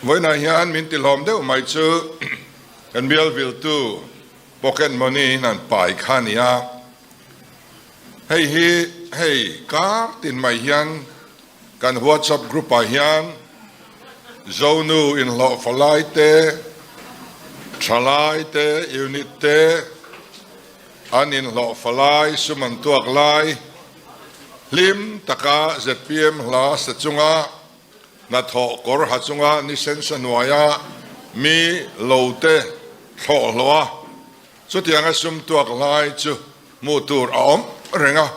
Vawiinah hian min tihlawm deuh mai chu kan bial viltu pocket money in an pai kha a ni a. Hei hi hei kar tin mai hian kan WhatsApp group ah hian Zonu inhlawhfa lai te, thalai te, unit te an inhlawhfa lai, sum an tuak lai, hlim taka zpm hla sa chunga hnathawh kawr ha chunga ni sensa hnuaia mi lo te thlawh hlawh a, chutianga sum tuak lai chu hmuh tur a awm reng a.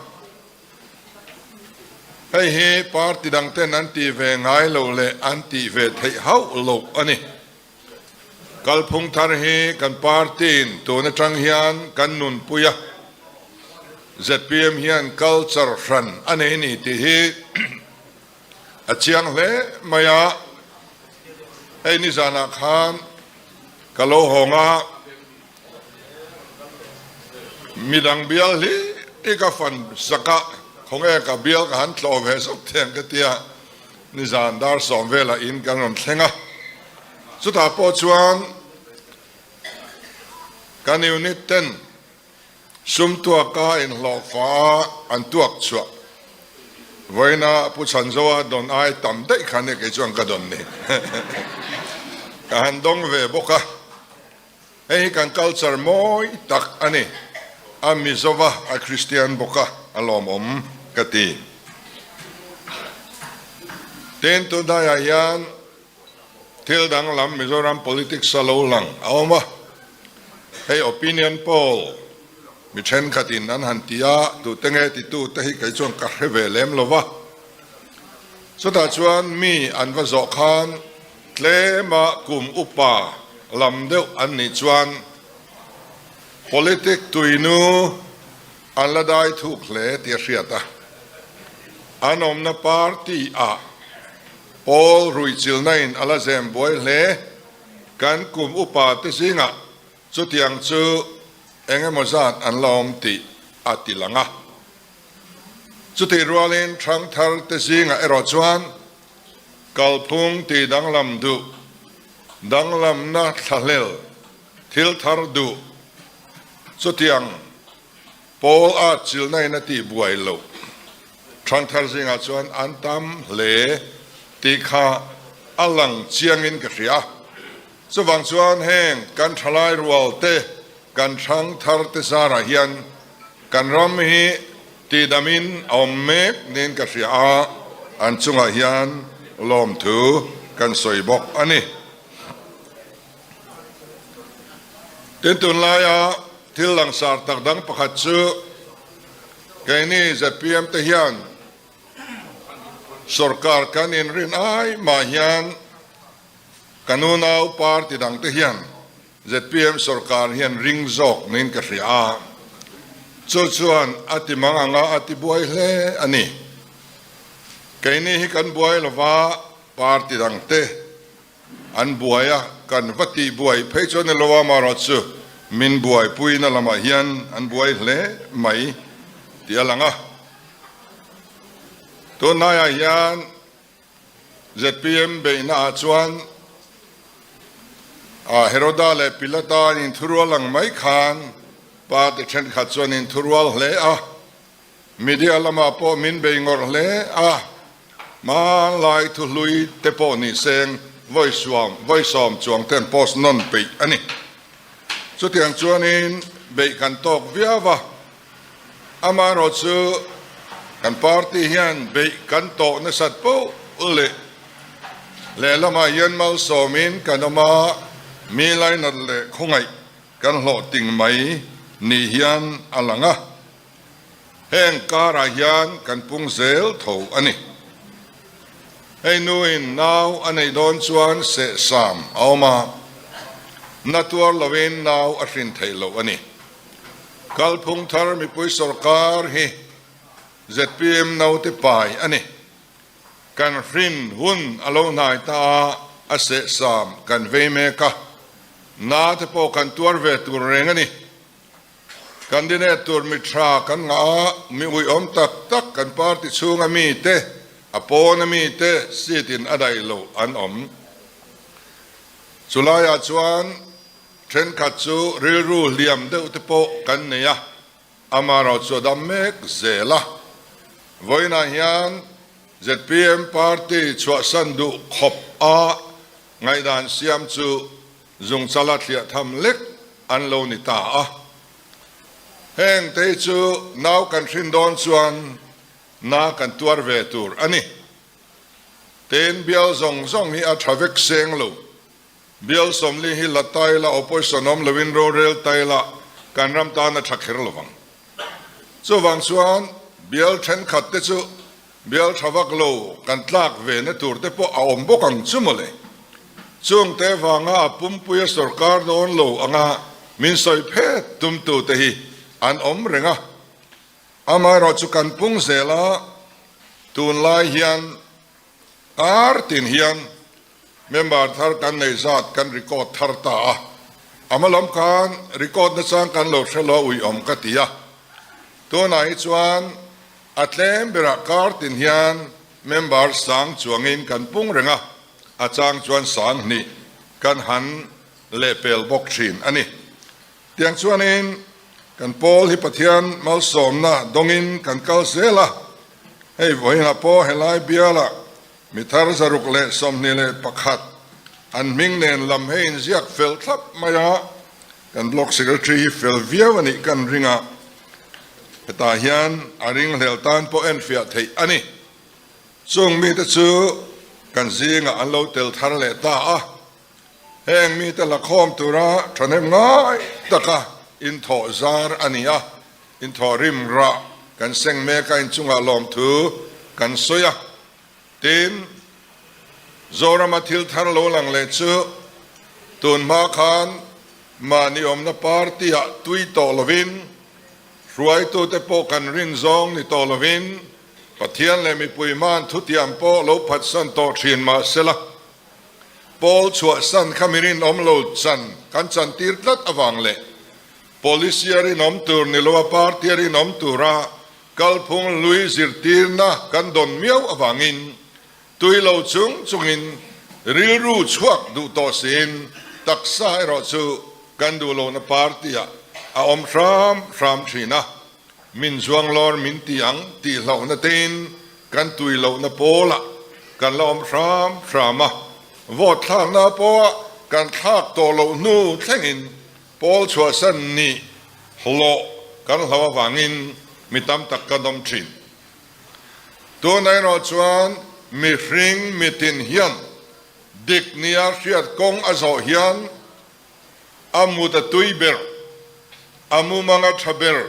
Hei hi party dang ten an tih ve ngai lo leh an tih ve theih hauh loh a ni. Kalphung thar hi kan party in tun atang hian kan nunpui a, zpm hian culture hran a nei ni tih hi A chiang hle mai a, hei nizanah khan ka lo hawng a, midang bial hi i ka fan sak a, khawnge ka bial ka han tlawh ve zawk theng ka tia, nizan dar sawm velah in kan rawn thleng a, chutah pawh chuan kan unit ten Sum tuaka inhlawhfa a an tuak chhuah vawiina Pu Chhanzoa dawn ai tam daih kha nia kei chuan ka dawn ni. Ka han dawng ve bawk a, hei hi kan culture mawi tak a ni, a Mizova a Kristian bawk a, a lawmawm ka ti. Tin, tunhnaiah hian Thil danglam Mizoram politics a lo lang a awm a, hei opinion poll mi thenkhatin an han ti a, tute nge titu te hi kei chuan ka hre ve lem lo va. Chutah chuan mi an va zawh khan tlema kum upa lam deuh an nih chuan politic tuinu an la dai thuk hle tih a hriat a, an awmna party ah Paul ruihchilhna in a la zem buai hle. Kan kum upa te zingah chutiang chu eng emaw zat an la awm tih a ti lang a. Chutih rualin thangthar te zingah erawh chuan kalphung tih danglam duh, danglamna thlahlel, thil thar duh chutiang Paul a chilhna in a tih buai loh thangthar zingah chuan an tam hle tih kha a lang chiangin ka hria. Chuvang chuan heng kan thalai rual te, kan thangthar te zarah hian kan ram hi tihdamin a awm mek niin ka hria a, an chungah hian lawmthu kan sawi bawk a ni. Tin, tunlaia thil langsar tak dang pakhat chu keini zpm te hian sorkar kan inrin ai mah hian kan unau party dang te hian zpm sorkar hian ring zawk niin ka hria a, chu chuan a ti mang anga a ti buai hle a ni. Keini hi kan buai lova party dang te An buai a, kan va tih buai phei chuan ni lo a, amaherawhchu min buaipuina lamah hian an buai hle mai tih a lang a. Tunhnaiah hian zpm beihna ah chuan Heroda leh Pilata an inthurual ang mai khan party thenkhat chuan inthurual hle a. Media lamah pawh min bei ngawrh hle a, hmanlai thuhlui te pawh ni seng vawi suam vawi sawm chuang ten post nawn peih a ni. Chutiang chuanin beih kan tawk viau a, amaherawh chu kan party hian beih kan tawh nasat poh leh lehlamah hian malsawmin kan awm a, mi lainat leh khawngaih kan hlawhting mai ni hian a lang a. Heng karah hian kan pung zel tho a ni. Hei nuin nau a neih dawn chuan sehsam a awm a, na tuar loin nau a hrin theih loh a ni. Kalphung thar mipui sawrkar hi zpm naute pai a ni. Kan hrin hun a lo hnai ta a, a sehsam kan vei mek a, na te pawh kan tuar ve tur reng a ni. Candidate tur mi tha kan ngah a, mi uiawm tak tak kan party chhunga mi te, a pawna mi te seat in a daih loh an awm. Chulaiah chuan thenkhat chu rilru hliam deuh te pawh kan nei a, amaherawh chu a dam mek zel a. Vawiinah hian zpm party chhuahsan duh khawp a ngaihdan siam chu zungchala thliah tham lek an lo ni ta a. Heng te hi chu nau kan hrin dawn chuan na kan tuar ve tur a ni. Tin, bial zawng zawng hi a tha vek seng lo. Bial sawmli hi la ta ila, opposition awm loin rorel ta ila kan ram tan a tha kher lo vang. Chuvang chuan bial thenkhat te chu bial tha vak lo kan tlak ve na tur te pawh a awm bawk ang chu mawle. Chung te vanga a pumpuia sorkar dawn lo anga min sawi phet tumtu te hi an awm reng a. Amaherawh chu kan pung zel a, tunlai hian kar tin hian member thar kan nei zat kan record thar ta a, a hma lam khan record nachang kan lo hre lo uiawm ka ti a, tunah hi chuan a tlem berah kar tin hian member sang chuangin kan pung reng a, a chang chuan sang hnih kan han lehpel bawk thin a ni. Tiang chuanin kan pawl hi Pathian malsawmna dawngin kan kal zel a, hei vawiinah pawh helai bialah mi thar 121 an hming nen lam hei inziak fel thlap mai a, kan Block Secretary hi fel viau a nih kan ring a, hetah hian a ringhlel tan pawh enfiah theih a ni. Chung mite chu kan zingah an lo tel thar leh ta a. Heng mite lakhawm tura thahnem ngai taka inthawh zar a ni a, inthawh rim rah kan seng mek a, inchungah lawmthu kan sawi a. Tin, Zorama thil thar lo lang leh chu tun hma khan mahni awmna party-ah tui tawh lovin, hruaitute pawh kan rin zawng ni tawh lovin, Pathian leh mipui hma'n thutiam pawh lo phatsan tawh thin mah sela, Pawl chhuahsan kha mi rinawm lo chan kan chantir tlat avang leh policy a rinawm tur ni loa party a rinawm tura kalphung hlui zirtirna kan dawn miau avangin tui lo chung chungin rilru chhuak duh tawh siin taksa erawh chu kan duh lohna party ah a awm hram hram thin a, min zuanglawr min ti ang tih hlauhna tein Kan tui lohna pawlah kan la awm hram hram a, vote thlakna pawha kan thlak tawh loh hnu thlengin pawl chhuahsan nih hlawh kan hlo avangin mi tam tak kan awm thin. Tunah erawh chuan mihring mitin hian dik nia hriat kawng a zawh hian a mut a tui ber, a mumang a tha ber,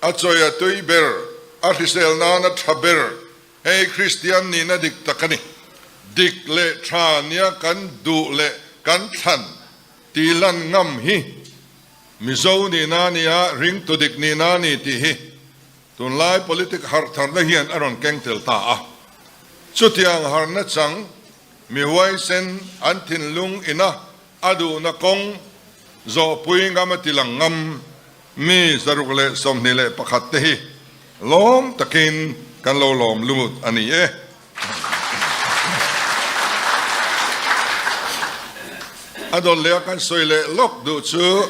a chawi a tui ber, a hrisel nan a tha ber, hei Kristian nihna dik tak a ni. Dik leh tha nia kan duh leh kan thlan tih lan ngam hi Mizo nihna a ni a, ringtu dik nihna a ni tih hi tunlai politic harh tharna hian a rawn keng tel ta a. Chutiang harhna chang mi huaisen an thinlung ina A duhna kawng zawhpui ngam a ti lang ngam mi 121 te hi lawm takin kan lo lawm lut a ni e. A dawt leh a kan sawi leh lawk duh chu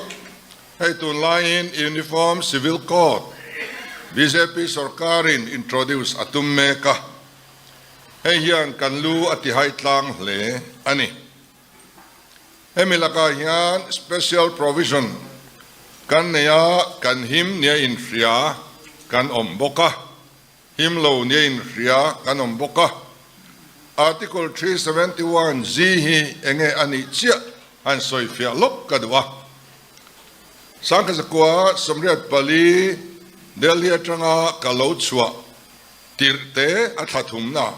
hei tunlaiin Uniform Civil Code bjp sorkarin introduce a tum mek a, hei hian kan lu a tihai tlang hle a ni. Hemi lakah hian special provision kan nei a, kan him nia inhria kan awm bawk a, him lo nia inhria kan awm bawk a. Article 371 G hi enge a nih chiah han sawifiah lawk ka duh a. Sangkhazakua 84 Delhi atanga ka lo chhuah tirh te a thla thumna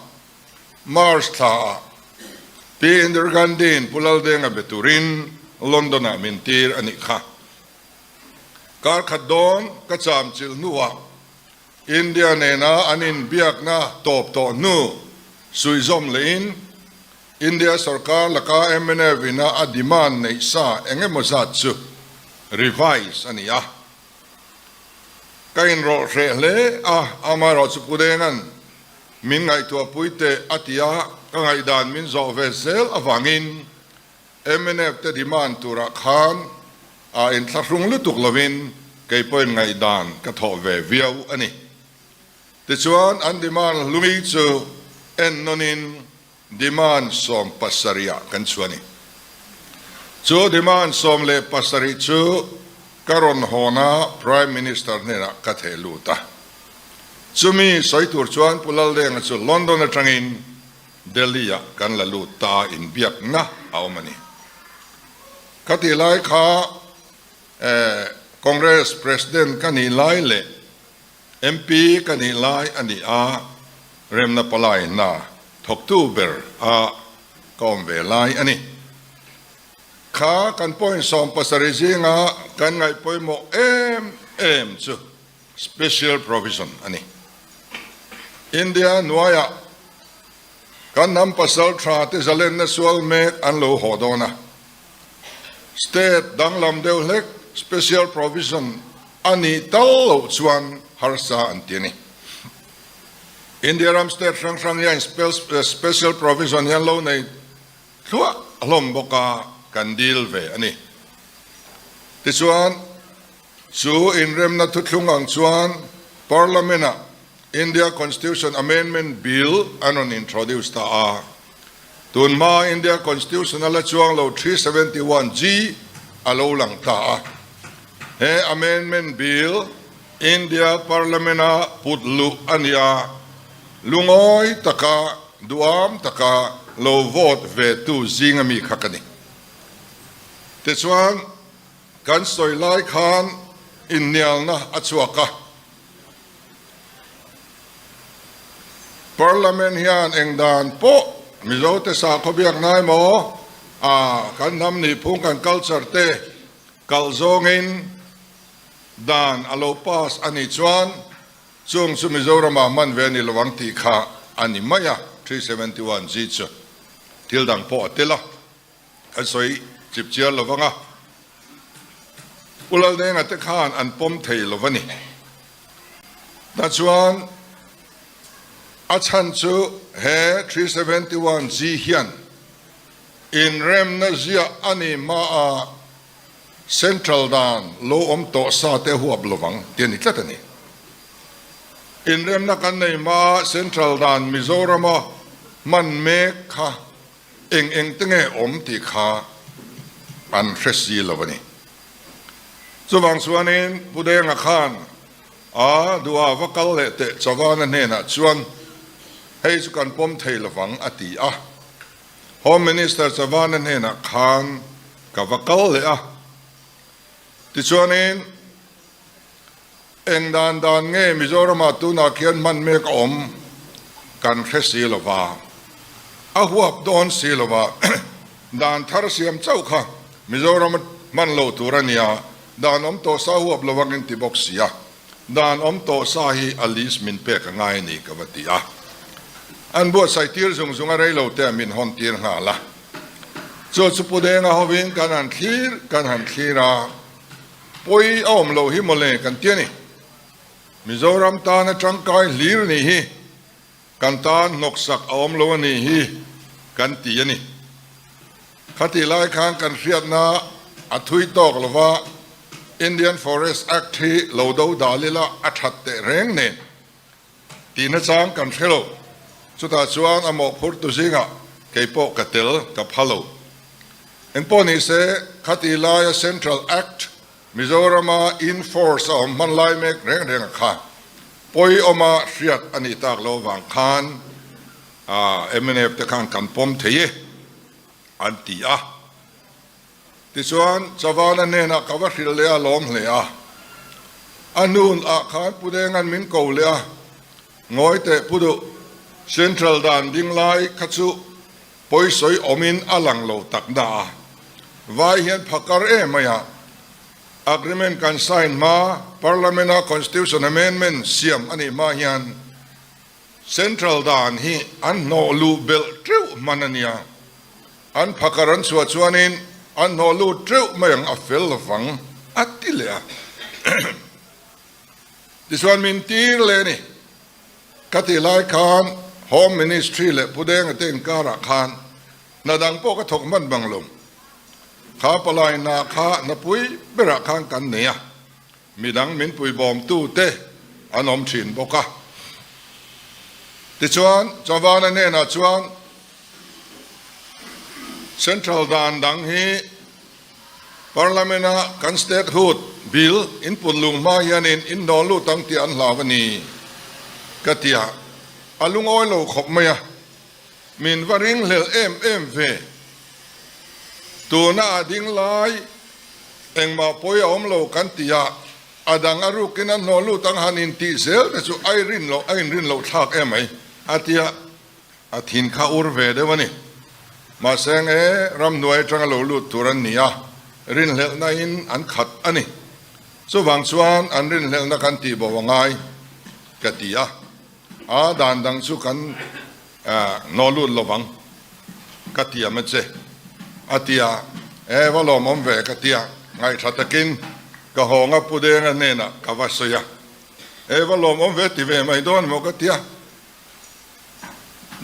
March thlaah Pi Indira Gandhi-in Pu Laldenga be turin London-ah min tir a nih kha. Kar khat dawn ka cham chilh hnuah India nena an inbiakna tawp tawh hnu suihzawm lehin India sorkar laka mnf ina a demand neih sa eng emaw zat chu revise a ni a. Ka inrawlh hreh hle a, amaherawh chu Pu Denga'n Min ngaihtuahpui teh a ti a, ka ngaihdan min zawh ve zel avangin. Mnf te demand turah khan a inthlahrung lutuk lovin kei pawhin ngaihdan ka thawh ve viau a ni. Tichuan an demand hlui chu en nawnin demand 70 ah kan chhuah a ni. Chu demand 17 chu ka rawn hawn a Prime Minister hnenah ka theh lut a. Chumi sawi tur chuan Pu Laldenga chu London atangin Delhi ah kan la lut ta inbiakna a awm a ni. Khatih lai kha Congress President ka nih lai leh MP ka nih lai a ni a, remna palai hna thawktu ber a ka awm ve lai a ni. Kha kan point 70 zinga kan ngaih pawimawh em em chu Special Provision a ni. India hnuaiah kan hnam pasal tha te zalenna sual mek an lo haw dawn a. State danglam deuh hlek Special Provision a nih tal loh chuan harsa an ti a ni. India ram state hrang hrang hian Special Provision hian lo nei thluah hlawm bawk a kan dil ve a ni. Tichuan, chu inremna thuthlung ang chuan Parliament-ah India Constitution Amendment Bill an rawn introduce ta a. Tun hma India Constitution a la chuang lo 371G a lo lang ta a. He Amendment Bill India Parliament-a put luh a ni a, lungawi taka duham taka lo vote ve tu zinga mi kha ka ni. Tichuan, kan sawi lai khan innialna a chhuak a. Parliament hian eng dan pawh Mizote sakhaw biak ngai maw a kan hnam nihphung kan culture te kalh zawngin dan a lo pass a nih chuan chung chu Mizoramah hman ve a ni lo ang tih kha a ni mai a, 371 G chu thil dang pawh a tel a. Kan sawi chip chiar lo vang a, Pu Laldenga te khan an pawm thei lo va ni. Tah chuan a chhan chu he 371 G hian inremna ziah a ni hma a Central dan lo awm tawh sa te huap lo vang tih a ni tlat a ni. Inremna kan nei hma a Central dan Mizorama hman mek kha Eng eng te nge awm tih kha an hre si lo a ni. Chuvang chuanin Pu Denga khan a duha va kal leh teh Chavana hnenah chuan hei chu kan pawm thei lovang a ti a. Home Minister Chavana hnenah khan ka va kal leh a. Tichuanin Eng dan dan nge Mizoramah tunah khian hman mek a awm kan hre si lo va, a huap dawn si lo va, dan thar siam chauh kha Mizoram hman lo tur a nia, dan awm tawh sa huap lo angin ti bawk si a, dan awm tawh sa hi a list min pek a ngai a ni ka va ti a. An buatsaih tir zung zung a rei lo te min hawn tir nghal a. Chu chu Pu Denga hovin kan han thlir kan han thlir a. Pawi a awm loh hi mawle kan ti a ni. Mizoram tana tangkai hlir nih hi kan tan hnawksak a awm lo a nih hi kan ti a ni. Khatih lai khan kan hriatna a thui tawk lova Indian Forest Act hi lo do dal ila a that teh reng nen tihna chang kan hre lo. Chutah chuan a mawhphurtu zingah kei pawh ka tel ka pha lo. Engpawh ni se, khati laia Central Act Mizorama in force a awm hman lai mek reng reng a kha pawi awma hriat a nih tak lo vang khan mnf te khan kan pawm thei e an ti a. Tichuan, Chavana hnenah ka va hrilh leh a lawm hle a. A hnun ah khan Pu Denga'n min ko leh a, Ngawi teh Pu Duh, Central dan ding lai kha chu Pawisawi awmin a lang lo tak na a, vai hian phakar em mai a, agreement kan sign hma, Parliament a Constitution Amendment siam a nih hma hian Central dan hi an hnawh luh belh teuh hman a nia, an phakar an chhuah chuanin an hnawh lut teuh mai ang a fel lovang a ti leh a. Tichuan min tir leh a ni. Ka tih lai khan Home Ministry leh Pu Denga te inkarah khan hna dang pawh ka thawk hman bang lo. Kha palai hna kha hnapui berah khan kan nei a, midang min puibawmtu te an awm thin bawk a. Tichuan, Chavan-a hnenah chuan Central dan dang hi Parliament-a kan Statehood Bill input lung hma hianin inhnawl lut ang tih an hlau a ni ka ti a, a lungawi lo khawp mai a. Min va ringhlel em em ve. Tuna a ding lai engmah pawi a awm lo kan ti a, a dang a rukin a hnawh lut ang han intih zel te chu a inrin loh a inrin loh thlak em mai a ti a, a thin kha ur ve deuh a ni. Mahse nge ramhnuai atanga lo lut tur an ni a, rinhlelhna in an khat a ni. Chuvang chuan an rinhlelhna kan tih bo a ngai ka ti a. A dan dang chu kan naw lut lovang ka tiam a che a ti a, e va lawmawm ve ka ti a, ngaihthla takin ka hawnga Pu Denga hnenah ka va sawi a, e va lawmawm ve ti ve mai dawn maw ka ti a,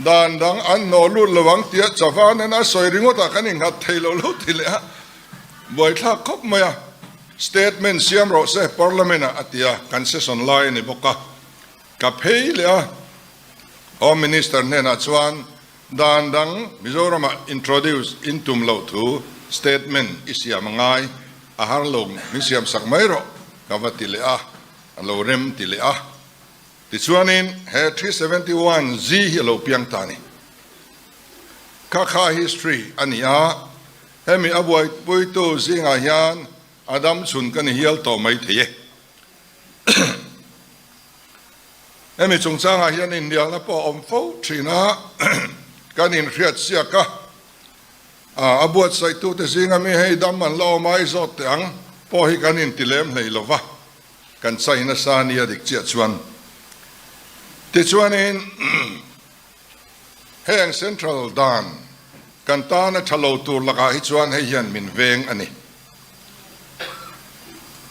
dan dang an naw lut lovang tia Chavan nen a sawi ringawt a kan innghat thei lo lo ti leh a, buaithlak khawp mai a, statement siam rawh se Parliament ah a ti a, kan session lai a ni bawk a. Ka phei leh a, Home Minister hnenah chuan dan dang Mizoramah introduce in tum loh thu statement i siam a ngai, a har lo min siam sak mai rawh ka va ti leh a, a lo rem ti leh a. Tichuanin he 371 Z hi a lo piang ta a ni. Kha kha history a ni a, hemi a buaipuitu zingah hian a dam chhun ka ni hial tawh mai thei e. Hemi chungchangah hian inhnialna pawh a awm fo thin a, kan inhriat siak a, a buatsaihtute zinga mi hei dam an la awm a, i zawt teh ang pawh hi kan inti lem hlei lo va, kan chai nasa nia dik chiah chuan. Tichuanin heng Central dan kan tana tha lo tur lakah hi chuan hei hian min veng a ni.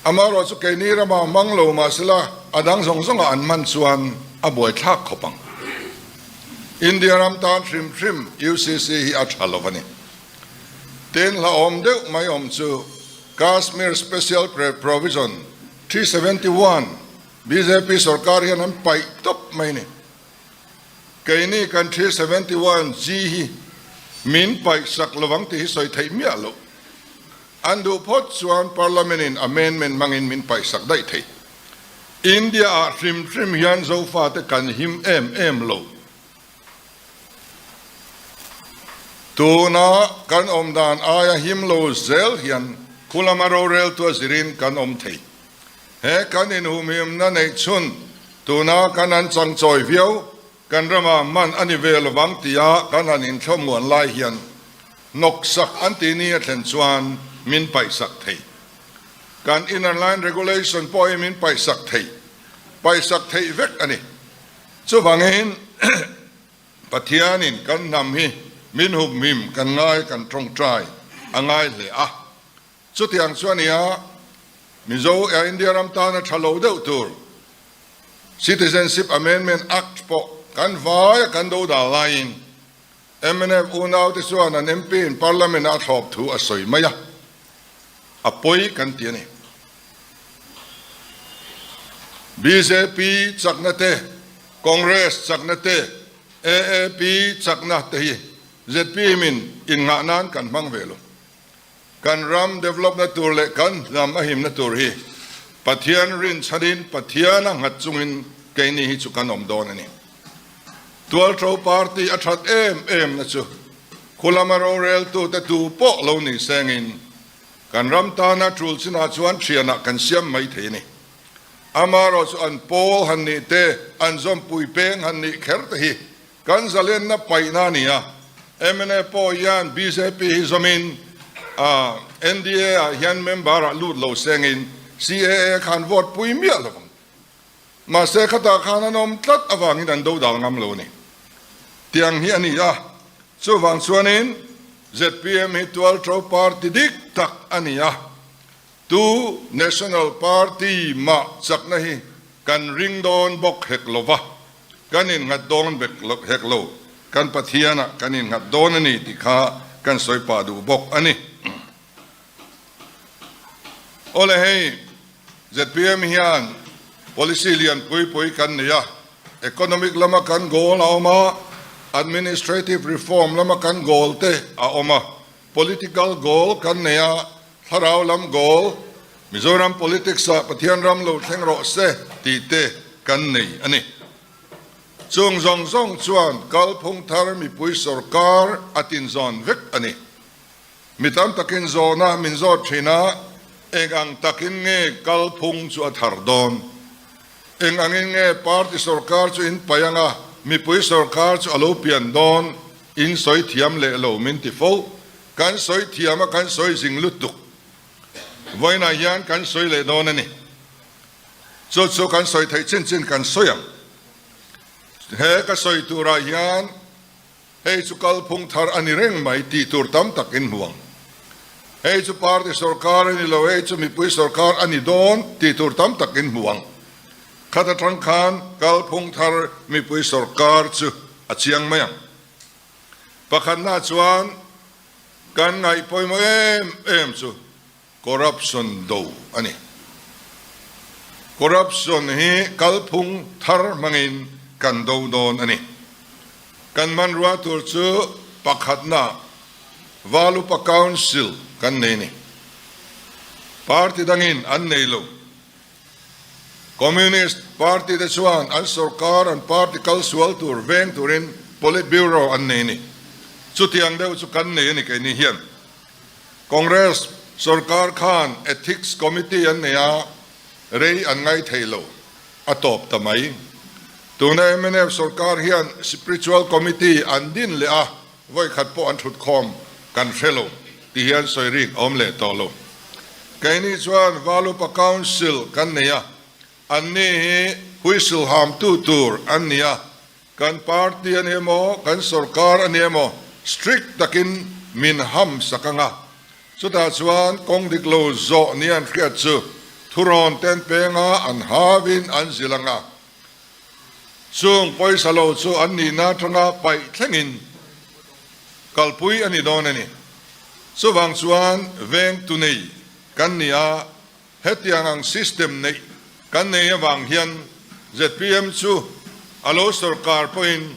Amaherawhchu keini rama hmang lo mahsela a dang zawng zawngah an hman chuan a buaithlak khawp ang. India ram tan hrim hrim UCC hi a tha lo a ni. Tin hlauhawm deuh mai awm chu Kashmir Special Provision 371 bjp sorkar hian an paih tawp mai a ni. Keini kan 371 G hi min paihsak lovang tih hi sawi theih miah loh. An duh phawt chuan Parliament in amendment hmangin min paihsak daih thei. India ah hrim hrim hian Zofate kan him em em lo. Tuna kan awm dan aia him lo zel hian khulama roreltu a zirin kan awm thei. He kan inhumhimna neih chhun tuna kan han changchawi viau, kan rama hman a ni ve lovang tia kan han inthlawmuan lai hian hnawksak an tih ni a thlen chuan min paihsak thei. Kan inner line regulation pawh hi min paihsak thei, paihsak theih vek a ni. Chuvangin Pathianin kan hnam hi min humhim kan ngai kan tawngtai a ngai hle a. Chutiang chu a ni a, Mizo Air India ram tana tha lo deuh tur Citizenship Amendment Act pawh kan vaia kan do dal laiin mnf unaute chuan an MP in Parliament ah a thlawp thu a sawi mai a, a pawi kan ti a ni. Bjp chakna te, Congress chakna te, AAP chakna te hi zpm in innghah nan kan hmang ve lo. Kan ram develop na tur leh kan hnam a himna tur hi Pathian rinchhanin Pathian a nghat chungin keini hi chu kan awm dawn a ni. Tualtho party a that em em na chu khulama roreltute tu pawh lo ni sengin kan ram tana tul chinah chuan thianah kan siam mai thei a ni. Amaherawh chu an pawl han nih te, an zawmpui peng han nih kher te hi Kan zalenna paihna a ni a, mnf pawh hian bjp hi zawmin NDA ah hian member ah lut lo sengin CAA khan vote pui miah lo ang. Mahse khatah khan an awm tlat avangin an do dal ngam lo a ni. Tiang hi a ni a, chuvang chuanin zpm hi tualtho party dik tak a ni a, tu national party mah chakna hi kan ring dawn bawk hek lo va. Kan innghat dawn vek hek lo, kan Pathianah kan innghat dawn a ni tih kha kan sawi pah duh bawk a ni. Awle hei zpm hian policy lian pui pui kan nei a, economic lama kan goal a awm a, administrative reform lama kan goal te a awm a, political goal kan nei a, thlarau lam goal, Mizoram politics ah Pathian ram lo thleng rawh se tih te kan nei a ni. Chung zawng zawng chuan kalphung thar mipui sorkar a tinzawn vek a ni. Mi tam takin zawhna min zawt thin a, eng ang takin nge kalphung chu a thar dawn? Eng angin nge party sorkar chu in paih anga mipui sorkar chu a lo pian dawn? In sawi thiam leh lo min ti fo. Kan sawi thiam a, kan sawi zing lutuk. Vawiinah hian kan sawi leh dawn a ni. Chu chu kan sawi theih chin chin kan sawi ang. He ka sawi turah hian Hei chu kalphung thar a ni reng mai tih tur tam tak in hmu ang. Hei chu party sorkar a ni lo, hei chu mipui sorkar a ni dawn tih tur tam tak in hmu ang. Khat atang khan kalphung thar mipui sorkar chu a chiang mai ang. Pakhatna chuan kan ngaih pawimawh em em chu Corruption do a ni. Corruption hi kalphung thar hmangin kan do dawn a ni. Kan hmanrua tur chu pakhatna Valupa Council kan nei ni. Party dangin an nei lo. Communist Party te chuan an sorkar an party kal sual tur veng turin Politburo an nei ni. Chutiang deuh chu kan nei a ni keini hian. Congress sorkar khan Ethics Committee an nei a, rei an ngai thei lo, a tawp ta mai. Tuna mnf sorkar hian Spiritual Committee an din leh a, vawi khat pawh an thut khawm kan hre lo ti hian sawi rik a awm leh tawh lo. Keini chuan Valupa Council kan nei a, anni hi whistle hamtu tur an ni a, Kan party a ni emaw, kan sorkar a ni emaw, strict takin min ham sak ang a. Chutah chuan kawng dik lo zawh ni an hriat chu thurawn ten penga an havin an zilh ang a. Chung pawisa lo chu an nihna atanga paih thlengin kalpui a ni dawn a ni. Chuvang chuan vengtu nei kan ni a. Hetiang ang system neih kan nei avang hian zpm chu a lo sorkar pawhin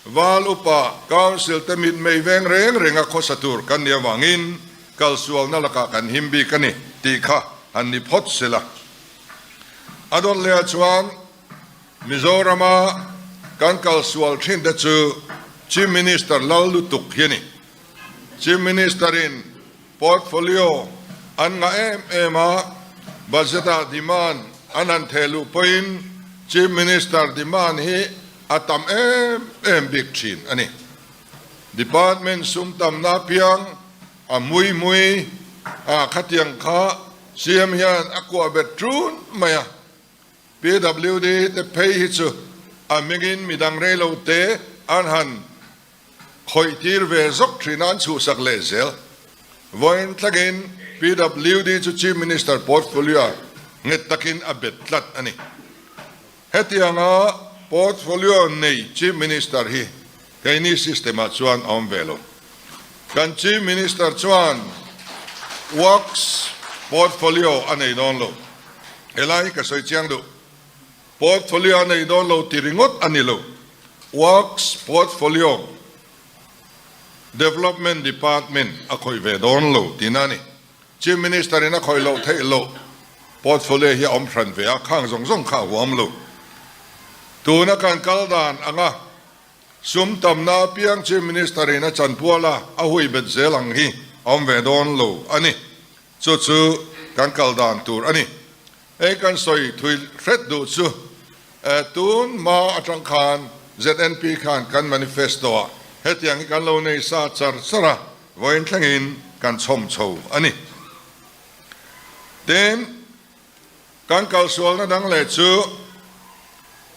Val Upa Council te mitmei veng reng renga khawsa tur kan nih avangin kalsualna lakah kan him bik a ni tih kha han ni phawt sela. A dawt lehah chuan Mizorama kan kalsual thin te chu Chief Minister lal lutuk hi a ni. Chief Minister in Portfolio an ngah em em a, budget ah demand an han theh luh pawhin Chief Minister demand hi a tam em em bik thin a ni. Department sum tamna apiang a hmui hmui a khatiang kha CM hian a kuah bet ṭun mai a. PWD te phei hi chu a hmingin midang reilo te an han Khawih tir ve zawk thin a an chhuhsak leh zel. Vawiin thlengin PWD chu Chief Minister portfolio nghet takin a bet tlat a ni. Hetianga portfolio nei Chief Minister hi keini system ah chuan a awm ve lo. Kan Chief Minister chuan Works portfolio a nei dawn lo. Helai hi ka sawi chiang duh. Portfolio a nei dawn lo ti ringawt a ni lo. Works Portfolio Development Department a khawih ve dawn lo tihna a ni. Chief Minister in a khawih loh theih loh portfolio hi a awm hran ve a, khang zawng zawng kha a huam lo. Tuna kan kal dan anga sum tamna apiang Chief Minister in a chanpual a, a hui bet zel ang hi a awm ve dawn lo a ni. Chu chu kan kal dan tur a ni. Hei kan sawi thui hret duh chu tun hma atang khan ZNP khan kan manifesto ah hetiang hi kan lo nei sa char char a, vawiin thlengin kan chhawm chho a ni. Tin, kan kalsualna dang leh chu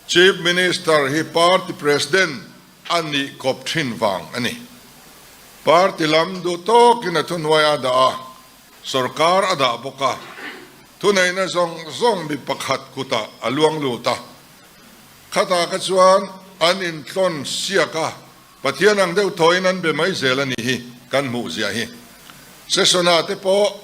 Chief Minister hi party president a nih kawp thin vang a ni. Party lam duh tawkin a thuhnuai a dah a, Sorkar a dah bawk a, thuneihna zawng zawng mi pakhat kutah a luang lut a. Khatah kha chuan an intlawn siak a, Pathian ang deuh thawiin an be mai zel a nih hi kan hmuh ziah hi. Session-ah te pawh.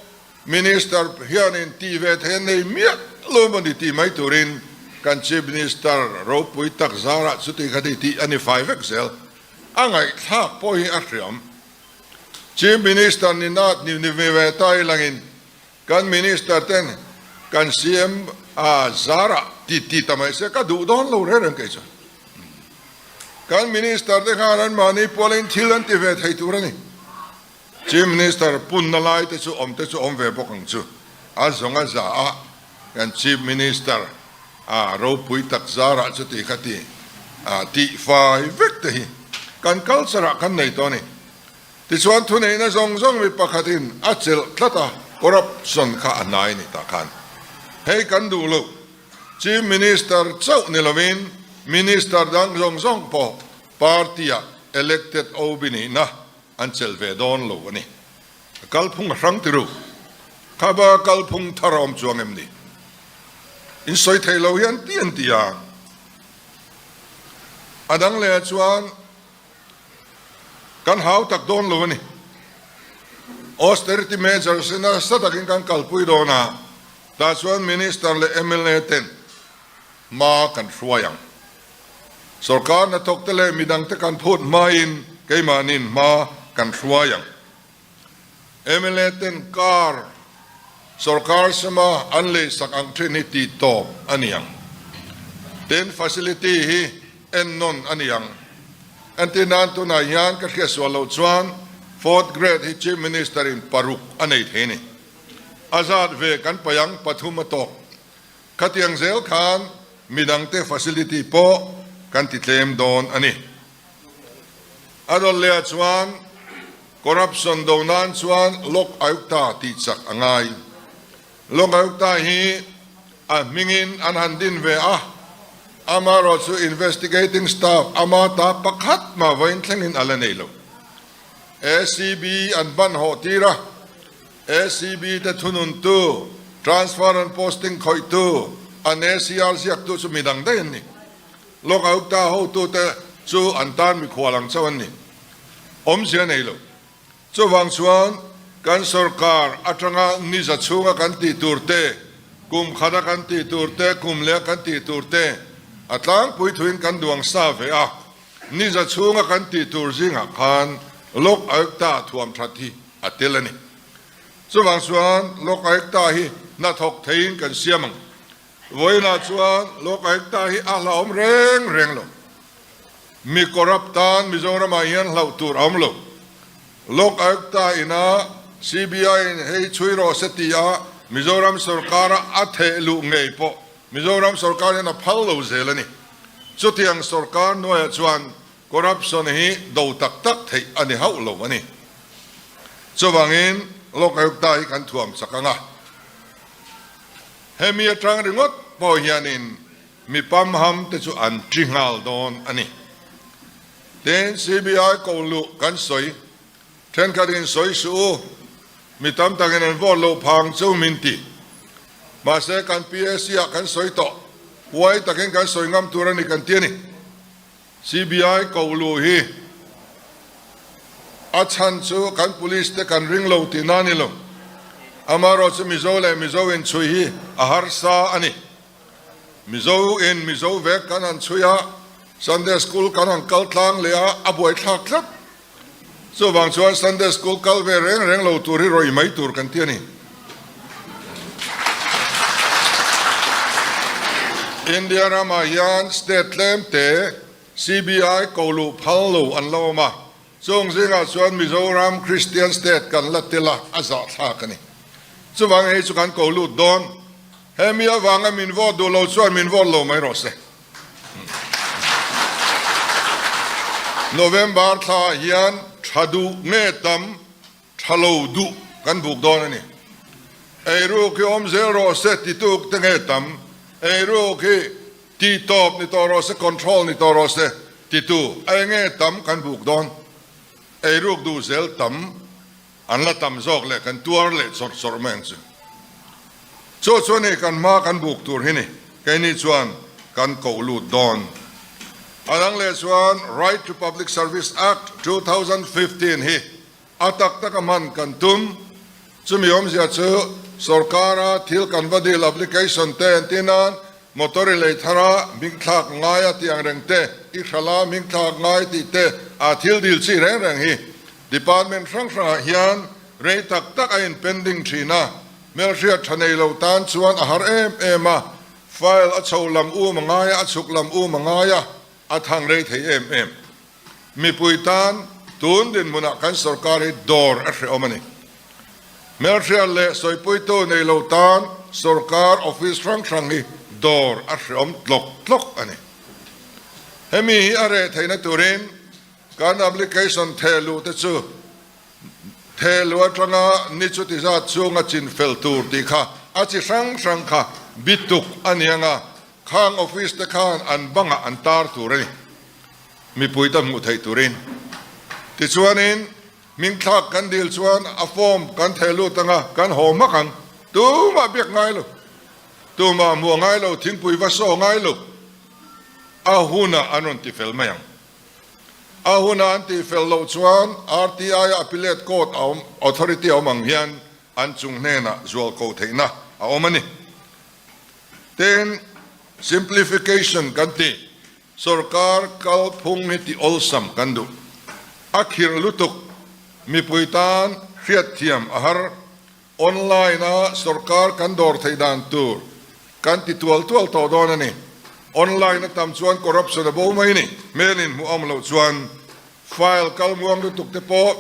Minister hianin tih ve thei a nei miah lo maw ni tih mai turin kan Chief Minister ropui tak zarah chuti kha ti tih a ni fai vek zel. A ngaihthlak pawh hi a hriam. Chief Minister ni na ni ve ta ilangin kan Minister ten kan CM a zarah ti ti ta mai se ka duh dawn lo reng reng kei chuan. Kan Minister te khan anmahni pualin thil an ti ve thei tur a ni. Chief Minister punna lai te chu awm te chu awm ve bawk ang chu. A zawng a za a, kan Chief Minister a ropui tak zarah chuti kha ti a tih fai vek te hi kan culture ah kan nei tawh a ni. Tichuan thuneihna zawng zawng mi pakhatin a chelh tlat a, corruption kha a hnai ni tah khan hei kan duh loh. Chief Minister chauh ni lovin Minister dang zawng zawng pawh party ah elected OB nihna an chelh ve dawn lo a ni. A kalphung a hrang ti ru. Kha ba kalphung thar a awm chuang em ni? In sawi thei lo hi an ti an ti a. A dang leh ah chuan kan hau tak dawn lo a ni. Austerity measures hi nasa takin kan kalpui dawn a, tah chuan Minister leh mla ten hma kan hruai ang. Sorkar hnathawkte leh midangte kan phut hmain keimahni'n hma kan hruai ang. Mla ten car sorkar sema an leisak ang thin hi tih tawp a ni ang. Tin, facility hi ennawn a ni ang. Entir nan tunah hian ka hriatsual loh chuan fourth grade hi Chief Minister in paruk a nei thei a ni. A zat ve kan paih ang pathum a tawk. Khatiang zel khan midangte facility pawh kan ti tlem dawn a ni. A rawn leh ah chuan corruption do nan chuan Lok Ayukta tih chak a ngai. Lok Ayukta hi a hmingin an han din ve a, amaherawh chu investigating staff ama ta pakhat mah vawiin thlengin a la nei lo. ACB an hman hawh tir a. ACB te thununtu, transfer and posting khawihtu, an ACR ziaktu chu midang daih an ni. Lok Ayukta hotute chu an tan mikhual ang chauh an ni. Awmzia nei lo. Chuvang chuan kan sorkar atanga niza chhunga kan tih tur te, kum khata kan tih tur te, kum leh kan tih tur te a tlangpui thuin kan duang sa ve a. Niza chhunga kan tih tur zingah khan Lok Ayukta thuam that hi a tel a ni. Chuvang chuan Lok Ayukta hi hnathawk theiin kan siam ang. Vawiinah chuan Lok Ayukta hi a hlauhawm reng reng lo. Mi corrupt tan Mizoramah hian hlauh tur a awm lo. Lok Ayukta ina CBI in hei chhui rawh se ti a Mizoram sorkara a theh luh ngei pawh Mizoram sorkar hian a phal lo zel a ni. Chutiang sorkar hnuaiah chuan Corruption hi do tak tak theih a ni hauh lo a ni. Chuvangin Lok Ayukta hi kan thuam chak ang a. Hemi atang ringawt pawh hianin mi pamham te chu an ṭi nghal dawn a ni. Tin, CBI ko luh kan sawi, thenkhatin sawi suh u, mi tam takin an vote loh phang chu min ti. Mahse kan PAC ah kan sawi tawh, huai takin kan sawi ngam tur a ni kan ti a ni. CBI ko luh hi a chhan chu kan police te kan ring lo tihna a ni lo. Amaherawh chu Mizo leh Mizo inchhui hi a harsa a ni. Mizo in Mizo vek kan han chhui a, Sunday school kan han kal tlang leh a, a buaithlak tlat. Chuvang chuan Sunday School kal ve reng reng lo tur hi rawih mai tur kan ti a ni. India ramah hian state tlem te CBI ko luh phal lo an lo awm a, chung zingah chuan Mizoram Christian state kan la tel a, a zahthlak a ni. Chuvang hei chu kan ko lut dawn. Hemi avanga min vote duh lo chuan min vote lo mai rawh se. November thla ah hian tha duh nge tam tha lo duh kan buk dawn a ni. Eiruk hi awm zel rawh se tituk te nge tam, eiruk hi tih tawp ni tawh rawh se, control ni tawh rawh se titu ei nge tam kan buk dawn. Eiruk duh zel tam an la tam zawk leh kan tuar leh chawrh chawrh mai ang chu. Chu chuan hei kan hma kan buk tur hi ni, keini chuan kan koh lut dawn. A dang leh chuan Right to Public Service Act 2015 hi a tak taka hman kan tum. Chumi awmzia chu sorkara thil kan va dil application te entir nan motor i lei thar a, hming thlak ngai a tih ang reng te, i hralh a hming thlak ngai tih te a thil dil chi reng reng hi department hrang hrangah hian rei tak tak a in pending thin a, hmelhriat tha nei lo tan chuan a har em em a, file a chho lam um a ngai a, a chhuk lam um a ngai a, a thang rei thei em em. Mipui tan tun dinhmunah kan sorkar hi dawr a hrehawm a ni. Hmelhriat leh sawipuitu nei lo tan sorkar office hrang hrang hi dawr a hrehawm tlawk tlawk a ni. Hemi hi a reh theihna turin kan application theh luh te chu theh luh atanga ni chuti zat chunga chin fel tur tih kha a chi hrang hrang kha bituk a ni anga khang office te khan an bangah an tar tur a ni. Mipui ta hmuh theih turin. Tichuanin, hmingthlak kan dil chuan a form kan theh lut anga kan haw hmak ang. Tumah biak ngai lo, tumah hmuh ngai lo, thingpui va saw ngai lo. A hunah an rawn tifel mai ang. A hunah an tihfel loh chuan RTI a Appellate Court a awm, Authority a awm ang hian an chung hnenah zual ko theihna a awm a ni. Tin, simplification kan ti. Sorkar kalphung hi ti awlsam kan duh. A khirh lutuk, mipui tan hriatthiam a har. Online a sorkar kan dawr theih dan tur kan ti tual tual tawh dawn a ni. Online a tam chuan corruption a bo mai ni. Hmel in hmuh awm loh chuan file kal muang lutuk te pawh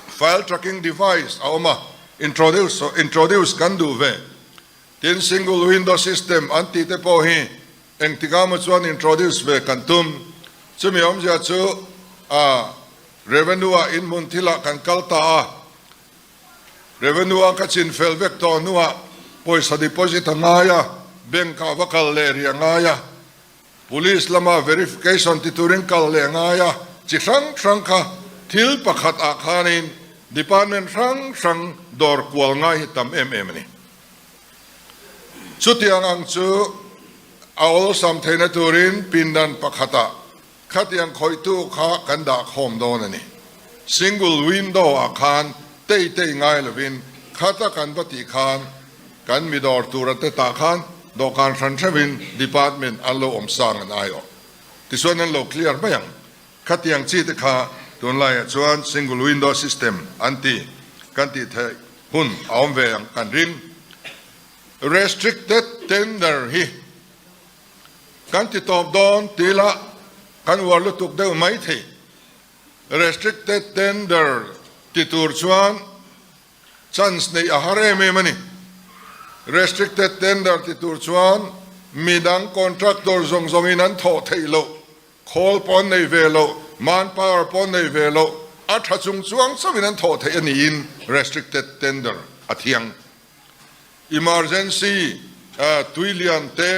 file tracking device a awm a, introduce introduce kan duh ve. Tin, single window system an tih te pawh hi Engtikah maw chuan introduce ve kan tum? Chumi awmzia chu a revenue ah inhmun thilah kan kal ta a, revenue a ka chin fel vek tawh hnuah pawisa deposit a ngai a, bank ah va kal leh rih a ngai a, police lama verification ti turin kal leh a ngai a, chi hrang hrang kha thil pakhat ah khanin department hrang hrang dawr kual ngai hi tam em em a ni. Chutiang ang chu a awlsam theihna turin pindan pakhatah khatiang khawihtu kha kan dah khawm dawn a ni. Single window ah khan tei tei ngai lovin khata kan va tih khan kan mi dawr tura te tah khan dawhkan hran hreuhin department an lo awm sang an aiawh. Tichuan an lo clear mai ang. Khatiang chi te kha tunlaiah chuan single window system an ti kan tih theih hun a awm ve ang kan ring. Restricted tender hi kan ti tawp dawn ti ila kan uar lutuk deuh mai thei. Restricted tender ti tur chuan chance neih a har em em a ni. Restricted tender ti tur chuan midang contractor zawng zawngin an thawh theih loh Khawl pawh an nei ve loh, manpower pawh an nei ve loh, a tha chung chuang chauhin an thawh theih a niin restricted tender a thiang. Emergency tui lian te,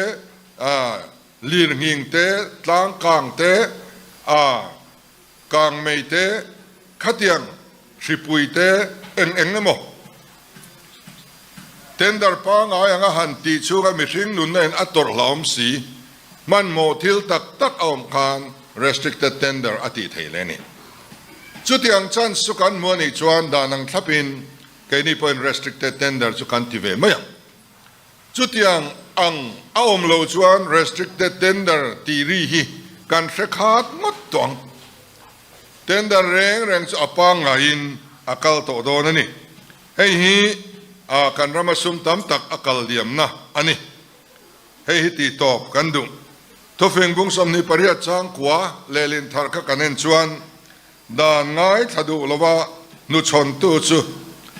lirnghing te, tlang kang te, kang mei te, khatiang hripui te eng eng emaw tender pangngai anga han tih chhunga mihring nunna in a tawrh hlauhawm si, hmanhmawh thil tak tak a awm khan restricted tender a tih thei leh a ni. Chutiang chance chu kan hmu a nih chuan dan ang thlapin keini pawhin restricted tender chu kan ti ve mai ang. Chutiang ang a awm lo chuan restricted tender tih ri hi kan hre khat ngawt tawh ang. Tender reng reng chu a pangngaiin a kal tawh dawn a ni. Hei hi kan rama sum tam tak a kal liamna a ni. Hei hi tih tawp kan duh. Thufing bung 28 changkua lehlin thar kha kan en chuan dan ngaithla duh lova hnuchhawntu chu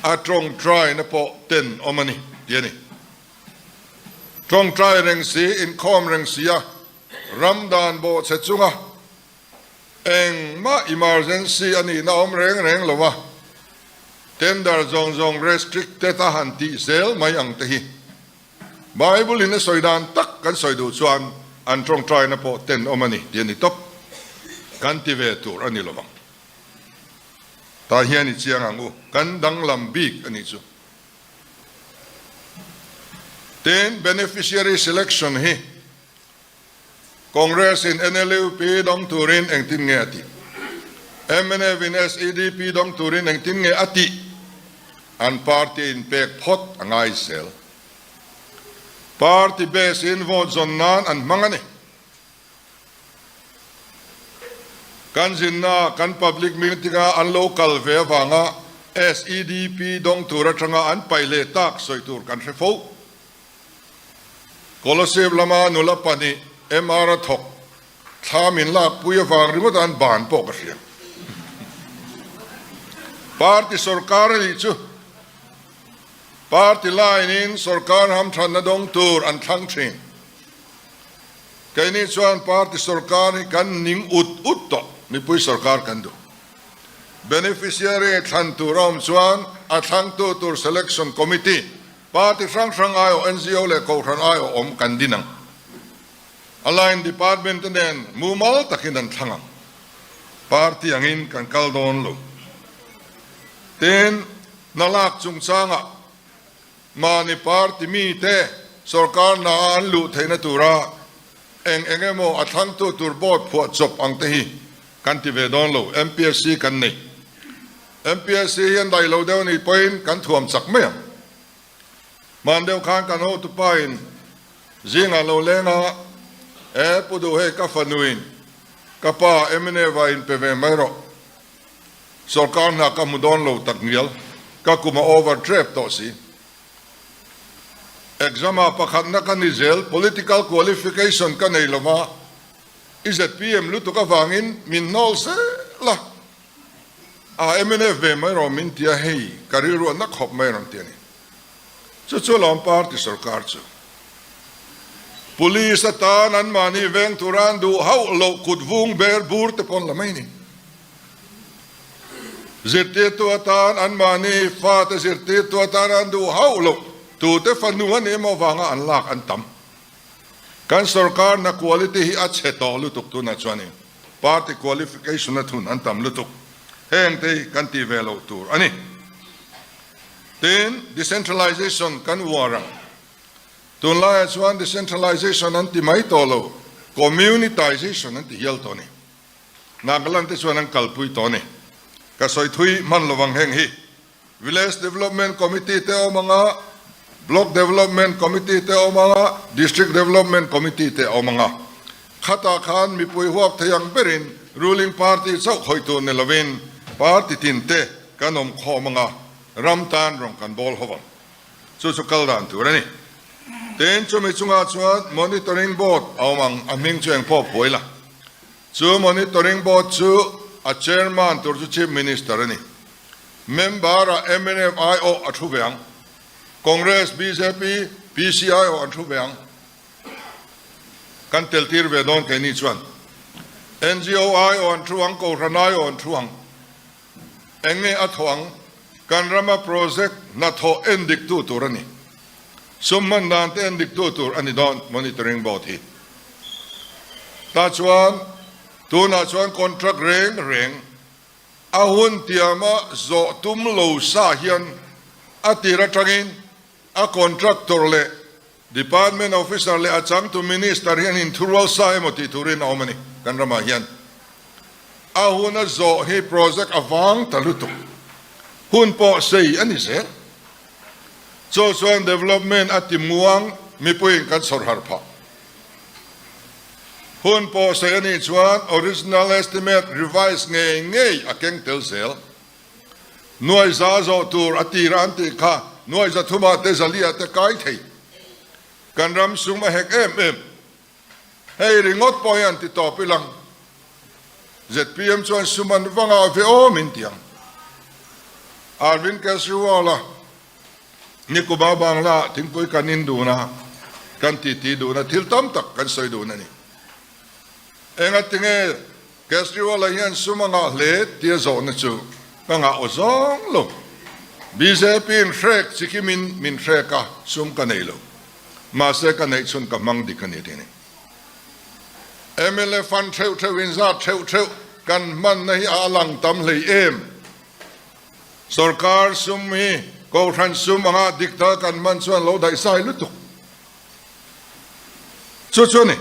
a tawngtaina pawh ten awm a ni tih a ni. Tawngtai reng si, inkhawm reng si a ram dan bawhchhe chunga Engmah emergency a nihna awm reng reng lo a, tender zawng zawng restricted a han tih zel mai ang te hi Bible in a sawi dan tak kan sawi duh chuan an tawngtaina pawh ten awm a ni tih a ni tawp. Kan ti ve tur a ni lo vang. Tah hian i chiang ang u, kan danglam bik a nih chu. Tin, beneficiary selection hi Congress in NLUP dawng turin engtin nge a tih? Mnf in SEDP dawng turin engtin nge a tih? An party in pek phawt a ngai zel. Party base in vote zawn nan an hmang a ni. Kan zinna kan public meeting a an lo kal ve avanga SEDP dawng tur atanga an paih leh tak sawi tur kan hre fo. Kolasib lama nula pahnih MR a thawk thla min lakpui avang ringawt an ban pawh ka hria. Party sorkar a nih chu party line in sorkar hamthanna dawng tur an thlang thin. Keini chuan party sorkar hi kan ning ut ut tawh, mipui sorkar kan duh. Beneficiary thlan tur a awm chuan a thlangtu tur selection committee, party hrang hrang aiawh NGO leh kohhran aiawh awm kan din ang. A line department te nen mumal takin an thlang ang. Party angin kan kal dawn lo. Tin, hna lak chungchangah Mahni party mite sorkar hna a an luh theihna tura eng eng emaw a thlangtu tur board phuah chawp ang te hi kan ti ve dawn lo. MPSC kan nei. MPSC hi an daih lo deuh anih pawhin kan thuam chak mai ang. Hman deuh khan kan hotupa in zingah lo leng a, E Pu Duh hei ka fanuin ka pa mnf ah in pe ve mai rawh. Sorkar hna ka hmu dawn lo tak ngial, ka kum a over trep tawh si. Exam ah pakhatna ka ni zel, political qualification ka nei lova, i zpm lutuk avangin min hnawl zel a, a mnf ve mai rawh min ti a, hei ka rilru a na khawp mai rawn ti a ni. Chu chu lawm party sorkar chu. Police atan anmahni veng tura an duh hauh loh kut vung ber bur te pawn la mai ni. Zirtirtu atan anmahni fate zirtirtu atan an duh hauh loh tute fanu a nih emaw avanga an lak an tam. Kan sorkar hna quality hi a chhe tawh lutuk tunah chuanin party qualification a thun an tam lutuk. Heng te hi kan tih ve loh tur a ni. Tin, decentralization kan uar ang. Tunlaiah chuan decentralization an ti mai tawh lo, communitization an ti hial tawh a ni. Nagaland te chuan an kalpui tawh a ni. Ka sawi thui hman lo vang heng hi. Village Development Committee te awm ang a, Block Development Committee te awm ang a, District Development Committee te awm ang a. Khatah khan mipui huap thei ang berin ruling party chauh khawih tur ni lovin party tin te kan awm khawm ang a, ram tan rawng kan bawl ho ang. Chu chu kal dan tur a ni. Tin, chumi chungah chuan Monitoring Board a awm ang, a hming chu engpawh phuai la. Chu Monitoring Board chu a Chairman tur chu Chief Minister a ni. Member-ah mnf aiawh a thu ve ang. Congress, bjp, PC aiawh an thu ve ang. Kan tel tir ve dawn keini chuan. NGO aiawh an thu ang, Kohhran aiawh an thu ang. Eng nge a thawh ang? Kan rama project hnathawh en diktu tur a ni. Sum hman dan te en diktu tur a ni dawn Monitoring Board hi. Tah chuan tunah chuan contract reng reng a hun tiama zawh tum lo sa hian a tir atangin a contractor leh Department officer leh a changtu Minister hian inthurual sa emaw tih turin a awm a ni kan ramah hian. A hun a zawh hi project a vang ta lutuk. Hun pawh sei a ni zel. Chu chuan development a ti muang mipuiin kan sawr harh phah. Hun pawh sei a nih chuan original estimate revise ngei ngei a keng tel zel. Nuai za zawh tur a tira an tih kha nuai za thumah te zaliah te kai thei. Kan ram sum a hek em em. Hei ringawt pawh hian ti tawp ilang. Zpm chuan sum an va ngah ve aw min ti ang. Arvind Kejriwal a Nikuba Bangla thingpui kan in dun a, kan titi dun a, thil tam tak kan sawi dun a ni. Engatinge Kejriwal-a hian sum a ngah hle tia zawhna chu ka ngah aw zawng lo. BJP-in hrek chi khi min min hrek a, sum ka nei lo. Mahse ka neih chhun ka hmang dik a ni tih a ni. Mla fund theuh theuh inzat theuh theuh kan hmanna hi a lang tam hlei em? Sorkar sum hi Kohhran sum anga dik taka kan hman chuan lo daihsai lutuk. Chu chu a ni.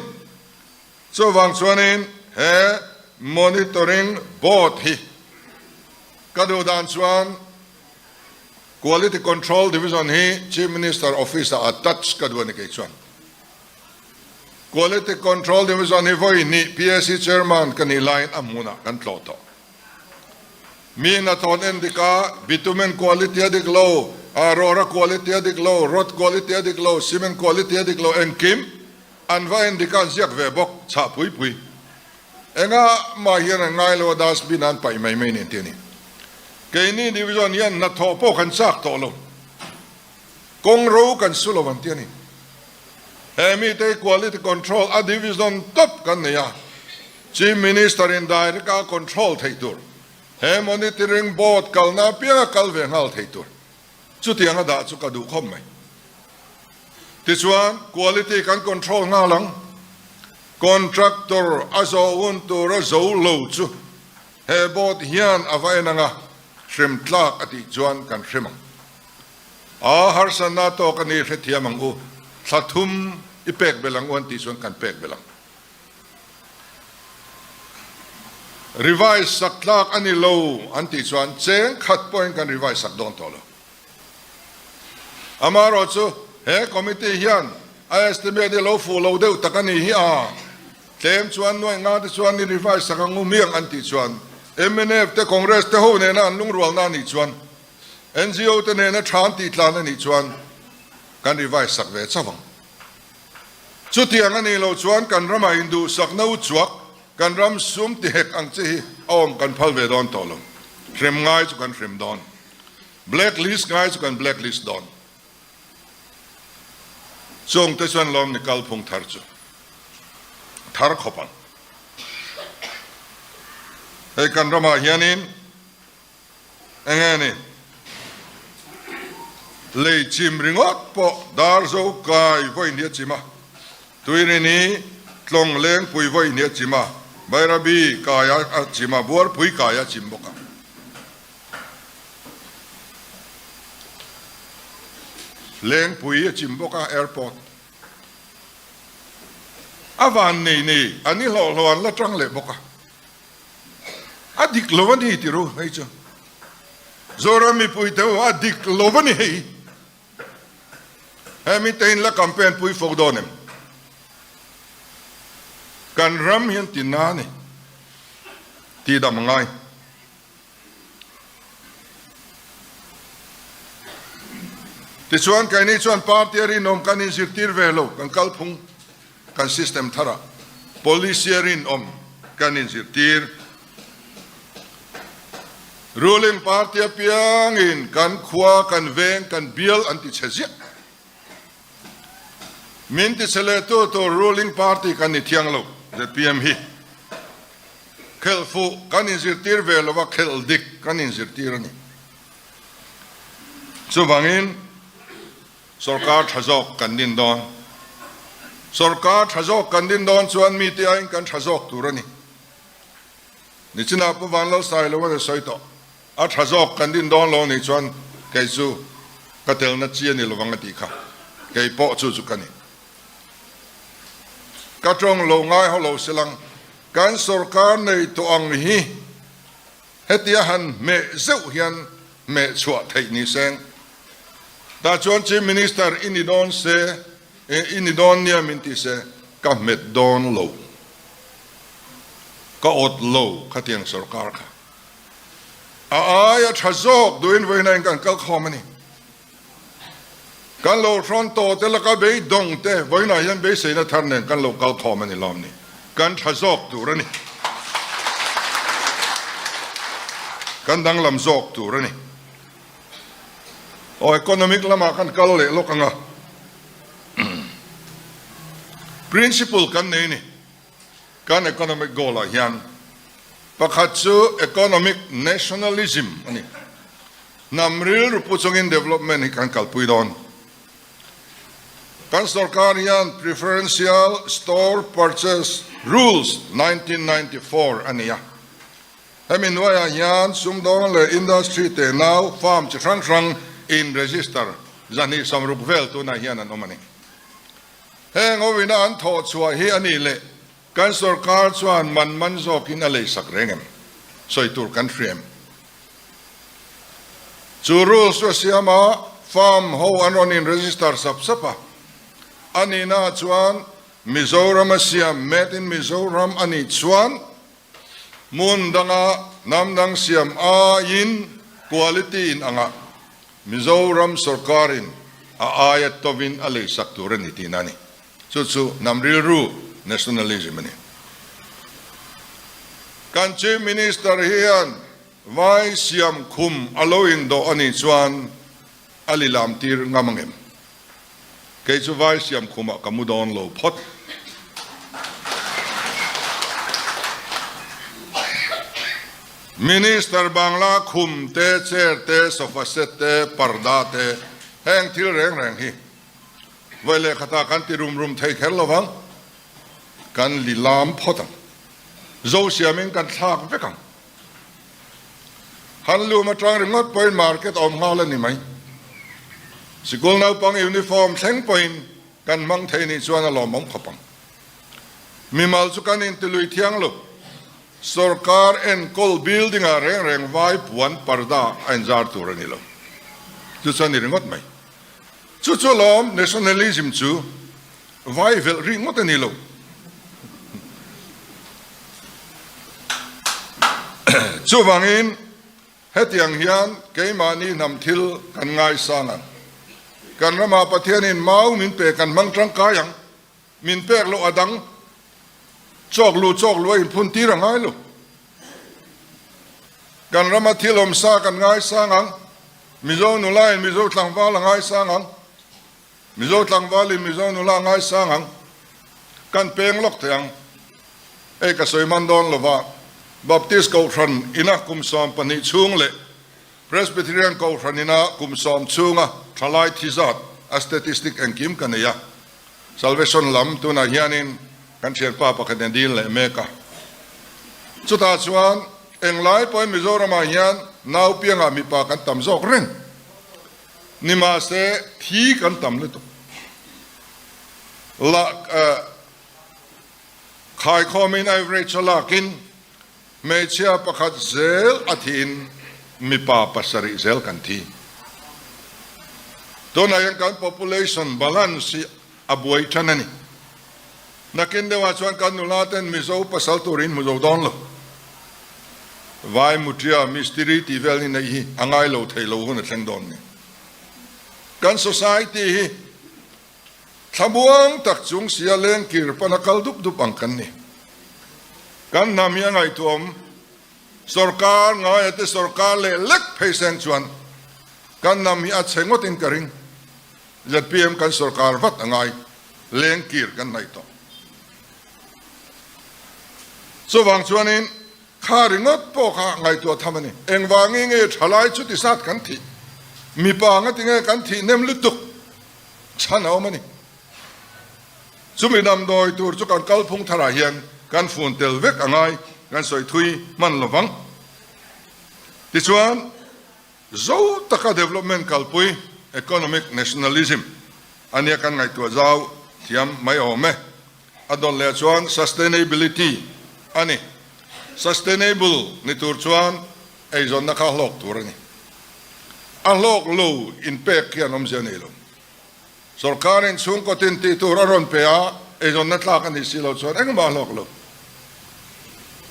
Chuvang chuanin he Monitoring Board hi ka duh dan chuan. Quality Control Division hi Chief Minister Office ah attach ka duh a ni kei chuan. Quality Control Division hi vawi hnih PAC Chairman ka nih laiin a hmunah kan tlawh tawh. Mi hnathawh en dik a, bitumen quality a dik lo, rawra quality a dik lo, rod quality a dik lo, cement quality a dik lo, engkim an va en dik a, an ziak ve bawk, chhah pui pui. Enga mah hian an ngai lo a, dustbin ah an paih mai mai nen tih a ni. Keini division hian hnathawh pawh kan chak tawh lo, kawng ro kan su lo an ti a ni. He mite hi quality control a division tawp kan nei a, Chief Minister in direct a control theih tur, he monitoring board kalna apianga kal ve nghal thei tur, chutiang a dah chu ka duh khawp mai. Tichuan quality kan control nghal ang, contractor a zawh hun tura zo lo chu he board hian a va en anga hrem tlak a tih chuan kan hrem ang. A harsatna tawk a ni hrethiam ang u, thla thum i pek belh ang u an tih chuan kan pek belh ang. Revise sak tlak a ni lo an tih chuan cheng khat pawhin kan revise sak dawn tawh lo. Amaherawh chu he committee hian a estimate hi lo fuh lo deuh tak a ni hi a, tlem chuan nuaih nga te chuan i revise sak ang u miang an tih chuan mnf te Congress te ho nena an lungrualna a nih chuan NGO te nena tha an tih tlan a nih chuan kan revise sak ve chauh ang. Chutiang a nih loh chuan kan ramah induhsakna u chuak kan ram sum ti hek ang che hi a awm kan phal ve dawn tawh lo. Hrem ngai chu kan hrem dawn. Black list ngai chu kan black list dawn. Chung te chuan lawm ni kalphung thar chu thar khawp ang. Hei kan ramah hianin Enge ni? Lei chim ringawt pawh dar zo kai vawi hnih a chim a, Tuirini tlawng lengpui vawi hnih a chim a, Bairabi kai a chim a, Buarpui kai a chim bawk a. Lengpui a chim bawk a, airport. A van nei nei an i hlawhhlawh an la tang leh bawk a. A dik lo a ni ti ru hei chu. Zoram mipui te u a dik lo a ni hei. He mi te in la campaign pui fo dawn em? Kan ram hian ti na ni. Ti dam ngai. Tichuan keini chuan party a rinawm kan inzirtir ve lo, kan kalphung. Kan system tharah policy a rinawm kan inzirtir. Ruling party apiangin kan khua, kan veng, kan bial an ti chhe ziah. Min ti chhe leh tu tur ruling party kan ni thiang lo, zpm hi. Khelh fuh kan inzirtir ve lova khelh dik kan inzirtir a ni. Chuvangin. Sorkar tha zawk kan din dawn. Sorkar tha zawk kan din dawn chuan mite aiin kan tha zawk tur a ni. Nichinah Pu Vanlalsailo a sawi tawh. A tha zawk kan din dawn lo nih chuan kei chu ka telna chi a ni lovang a tih kha. Kei pawh chu chu ka ni. Ka tawng lo ngai haw lo silang kan sorkar nei tawh ang hi Hetia han hmeh zeuh hian hmeh chhuah theih ni seng. Tah chuan Chief Minister i ni dawn se, i ni dawn nia min ti se, ka hmet dawn lo. Ka awt lo khatiang sorkar kha. A aia tha zawk duhin vawiin in kan kal khawm a ni. Kan lo hrawn tawh te laka beidawng te vawiinah hian beiseina thar nen kan lo kal khawm a ni lawm ni. Kan tha zawk tur a ni. Kan danglam zawk tur a ni. Aw economic lamah kan kal leh lawk ang a. Principle kan nei ni. Kan economic goal ah hian pakhat chu economic nationalism a ni. Hnam rilru pu chungin development hi kan kalpui dawn. Kan sorkar hian Preferential Store Purchase Rules 1994 a nei a. Hemi hnuaiah hian sumdawng leh industry tenau farm chi hrang hrang in register 260 vel tunah hian an awm a ni. Heng awina an thawh chhuah hi a nih leh kan sorkar chuan man man zawkin a leisak reng em? Sawi tur kan hria em? Chu rules chu a siam a, farm ho an rawn in register sap sap a. A nihna ah chuan Mizoram a siam, made in Mizoram a nih chuan hmun danga hnam dang siam aiin quality in anga Mizoram sorkarin a aia tovin a leisak tur a ni tihna a ni. Chu chu hnam rilru, nationalism, a ni. Kan Chief Minister hian vai siam khum a lo indawh a nih chuan a lilam tir ngam angem? Kei chu vai siam khumah ka mu dawn lo phawt. Minister Bangla khum te, chair te, sofa set te, parda te, heng thil reng reng hi vawi leh khatah kan ti rum rum thei kher lo vang. Kan li lam phawt ang. Zo siamin kan thlak vek ang. Han lum atang ringawt pawhin market awm nghal a ni mai. Sikul naupang uniform thleng pawhin kan hmang thei nih chuan a lawmawm khawp ang. Mimal chu kan intilui thiang lo. Sorkar enkawl building ah reng reng vai puan parda a inzar tur a ni lo. Chu chu a ni ringawt mai. Chu chu lawm nationalism chu Vai velh rih ngawt a ni lo. Chuvangin hetiang hian keimahni hnam thil kan ngaisang ang. Kan ramah Pathianin mau min pe kan hmang tangkai ang. Min pek loh a dang chawk lu chawk lu a inphun tir a ngai lo. Kan rama thil awmsa kan ngaisang ang. Mizo nulain Mizo tlangval a ngaisang ang. Mizo tlangvalin Mizo nula ngaisang ang, kan peng lawk thei ang. Hei ka sawi man dawn lova, Baptist Kohhran ina kum 12 chhung leh Presbyterian Kohhran ina kum 10 chhunga thalai thi zat a statistic engkim ka nei a. Salvation lam tunah hianin kan thianpa pakhat in a dil leh mek a. Chutah chuan englai pawhin Mizoramah hian nau piangah mipa kan tam zawk reng. Nimahse, thi kan tam lutuk. La khaikhawmin average a lakin hmeichhia pakhat zel a thiin mipa pasarih zel kan thi. Tunah hian kan population balance hi a buai than a ni. Nakin deuhah chuan kan nula ten Mizo pasal turin hmu zo dawn lo. Vai mutia mistiri tih vel hi neih hi a ngai lo thei lo hun a thleng dawn ni. Kan society hi thlamuang tak chung sia leng kir pana kal dup dup ang kan ni. Kan hnam hi a ngaihtuahawm sorkar ngaia te sorkar leh lek phei seng chuan kan hnam hi a chhe ngawtin ka ring. Zpm kan sorkar vat a ngai, leng kir kan hnaih tawh. Chuvang chuanin kha ringawt pawh kha ngaihtuah tham a ni. Engvangi nge thalai chuti zat kan thih? Mipa anga tinge kan thih hnem lutuk chhan a awm a ni. Chumi damdawi tur chu kan kalphung tharah hian kan fun tel vek a ngai, kan sawi thui hman lovang. Tichuan. Zo taka development kalpui, economic nationalism, a nia kan ngaihtuah zau thiam mai awm e. A dawn leh chuan sustainability a ni. Sustainable ni tur chuan eizawnna kha hlawk tur a ni. A hlawk lo inpek hian awmzia nei lo. Sorkarin chhungkaw tin tih tur a rawn pe a, eizawnna tlak a nih si lo chuan engmah a hlawk lo.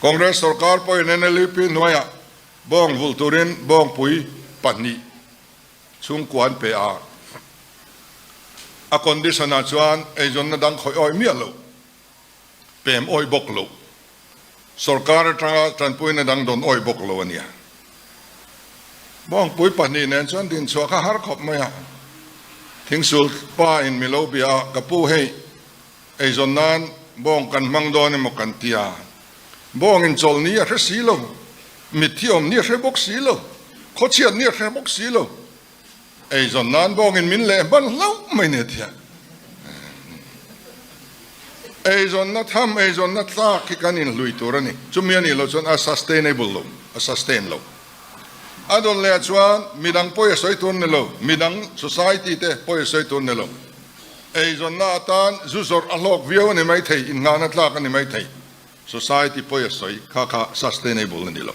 Congress sorkar pawhin NLUP hnuaiah Bawng vulh turin bawngpui pahnih chhungkua an pe a, a condition ah chuan eizawnna dang khawih awih miah lo, pem awih bawk lo, sorkar atanga tanpuina dang dawn awih bawk lo a nia. Bawngpui pahnih nen chuan dinchhuah kha har khawp mai a, thingsul pa in mi lo bia a, ka pu hei eizawn nan bawng kan hmang dawn emaw kan ti a, Bawng in chawlh ni a hre si lo, mitthi awm ni a hre bawk si lo, khawchhiat ni a hre bawk si lo. Eizawn nan bawng in min leh hman hlauh mai nia tia. Eizawnna tham, eizawnna tlak hi kan inhlui tur a ni. Chumi a nih loh chuan a sustainable lo, a sustain lo. A dawn leh ah chuan midang pawi a sawi tur ni lo, midang society te pawi a sawi tur ni lo. Eizawnna atan zu zawrh a hlawk viau a ni maithei, innghahna tlak a ni maithei. Society pawi a sawi kha kha sustainable a ni lo.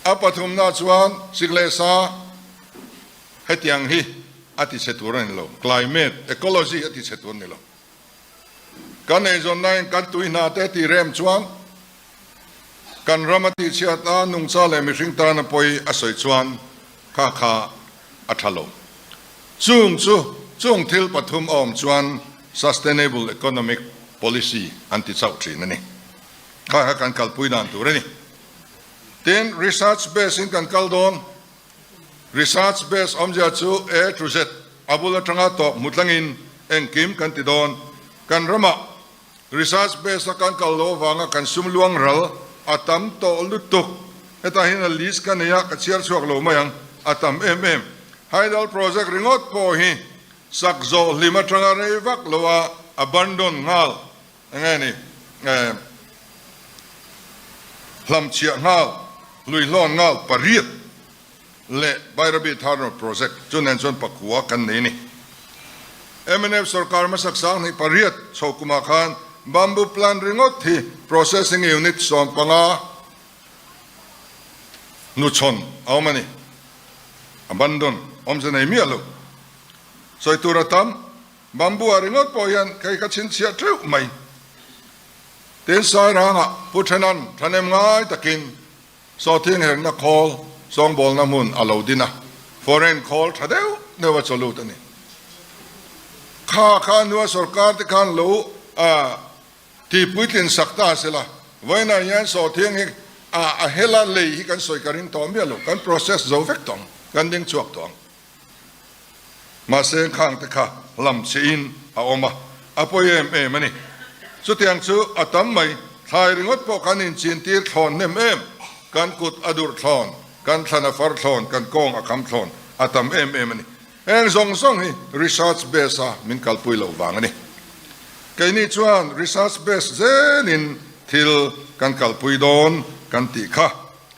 A pathumna chuan sik leh sa. Hetiang hi a ti chhe tur a ni lo. Climate, ecology a ti chhe tur a ni lo. Kan eizawnnain kan tui hna te tih rem chuan kan ram a tihchhiat a, nungcha leh mihring tana pawi a sawi chuan kha kha a tha lo. Chung chu chung thil pathum a awm chuan sustainable economic policy an ti chauh thin a ni. Kha kha kan kalpui dan tur a ni. Tin, research base in kan kal dawn. Research base awmzia chu A to Z a bul atanga tawp hmu tlangin engkim kan ti dawn. Kan ramah research base a kan kal loh avanga kan sum luang ral a tam tawh lutuk. Hetah hian a list ka nei a, ka chhiar chhuak lo mai ang, a tam em em. Hydel project ringawt pawh hi sak zawh hlim atanga rei vak lo a abandon nghal Enge ni? Hlamchhiah nghal, hluihlawn nghal pariat leh Bairabi Tharno Project chu nen chuan pakua kan nei a ni. Mnf sorkar hmasak 2008 chho kumah khan Bamboo Plant ringawt hi Processing Unit 15 hnuchhawn a awm a ni. Abandon awmze nei miah lo. Sawi tur a tam. Bamboo ah ringawt pawh hian kei ka chhinchhiah teuh mai. Tin, Sairangah Pu Thenan thahnem ngai takin sawhthing herna khawl sawngbawlna hmun a lo din a, foreign khawl tha deuh deuh a chawlut a ni. Kha kha hnua sorkar te khan lo ti puitlin sak ta sela, vawiinah hian sawhthing hi a hela lei hi kan sawi ka ring tawh miah lo, kan process zo vek tawh ang, kan ding chhuak tawh ang. Mahse khang te kha lam chhiin a awm a, a pawi em em a ni. Chutiang chu a tam mai, thlai ringawt pawh kan inchintir thlawn hnem em, kan kut a durh thlawn, kan thlan a far thlawn, kan kawng a kham thlawn a tam em em a ni. Heng zawng zawng hi research base a min kalpui loh vang a ni. Keini chuan research base zelin thil kan kalpui dawn kan tih kha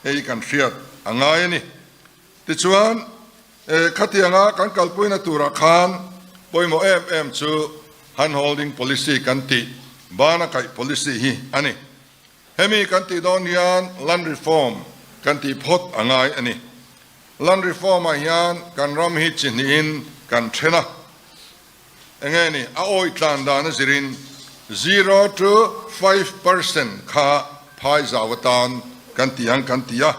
hei kan hriat a ngai a ni. Tichuan, khatianga kan kalpuina turah khan pawimawh em em chu hand-holding policy kan tih, bana kaih policy hi a ni. Hemi kan tih dawn hian land reform kan tih phawt a ngai a ni. Land reform-ah hian kan ram hi chi hnihin kan then a. Enge ni, a awih tlan dan a zirin 0 to 5% kha phai zau atan kan ti ang kan ti a.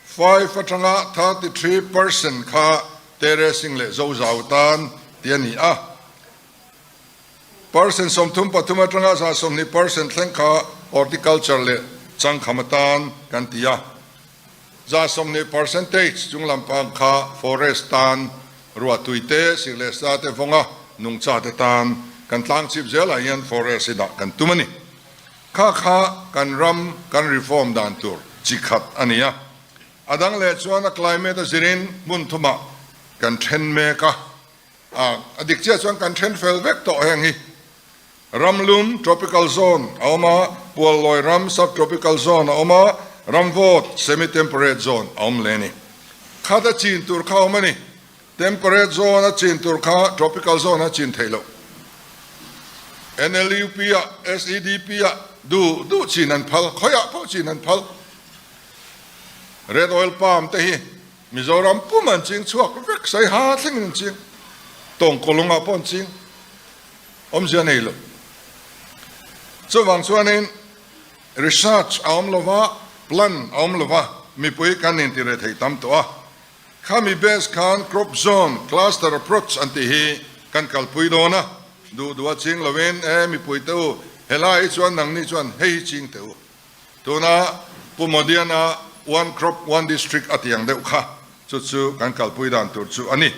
Five atanga 33% kha terracing leh zozau tan ti a ni a. Percent 33 atanga 20% thleng kha horticulture leh changkham atan kan ti a. 20 percentage chung lampang kha forest tan, ruahtui te, sik leh sa te vawnga nungcha te tan kan tlangchip zelah hian forest hi dah kan tum a ni. Kha kha kan ram kan reform dan tur chi khat a ni a, a dang leh chuan a climate a zirin hmun thumah kan then mek a, a dik chiah chuan kan then fel vek tawh heng hi. Ram lum, tropical zone, a awm a, puallawi ram, subtropical zone, a awm a, ram vawt, semi-temperate zone, a awm leh a ni. Khat a chin tur kha a awm a ni. Temperate zone a chin tur kha tropical zone a chin theih loh. NLUP ah, SEDP ah duh duh chin an phal, khawiah pawh chin an phal. Red oil palm te hi Mizoram pum an ching chhuak vek, Saiha thlengin an ching, Tawngkawlawng ah pawh an ching, awmzia nei lo. Chuvang chuanin research a awm lova, plan a awm lova, mipui kan intireh thei tam tawh a. Khami base khan crop zone cluster approach an tih hi kan kalpui dawn a, duh duh a ching lovin e mipui te u, helai hi chuan nangni chuan hei hi ching teh u. Tuna Pu Modiana one crop one district a tiang deuh kha chu chu kan kalpui dan tur chu a ni.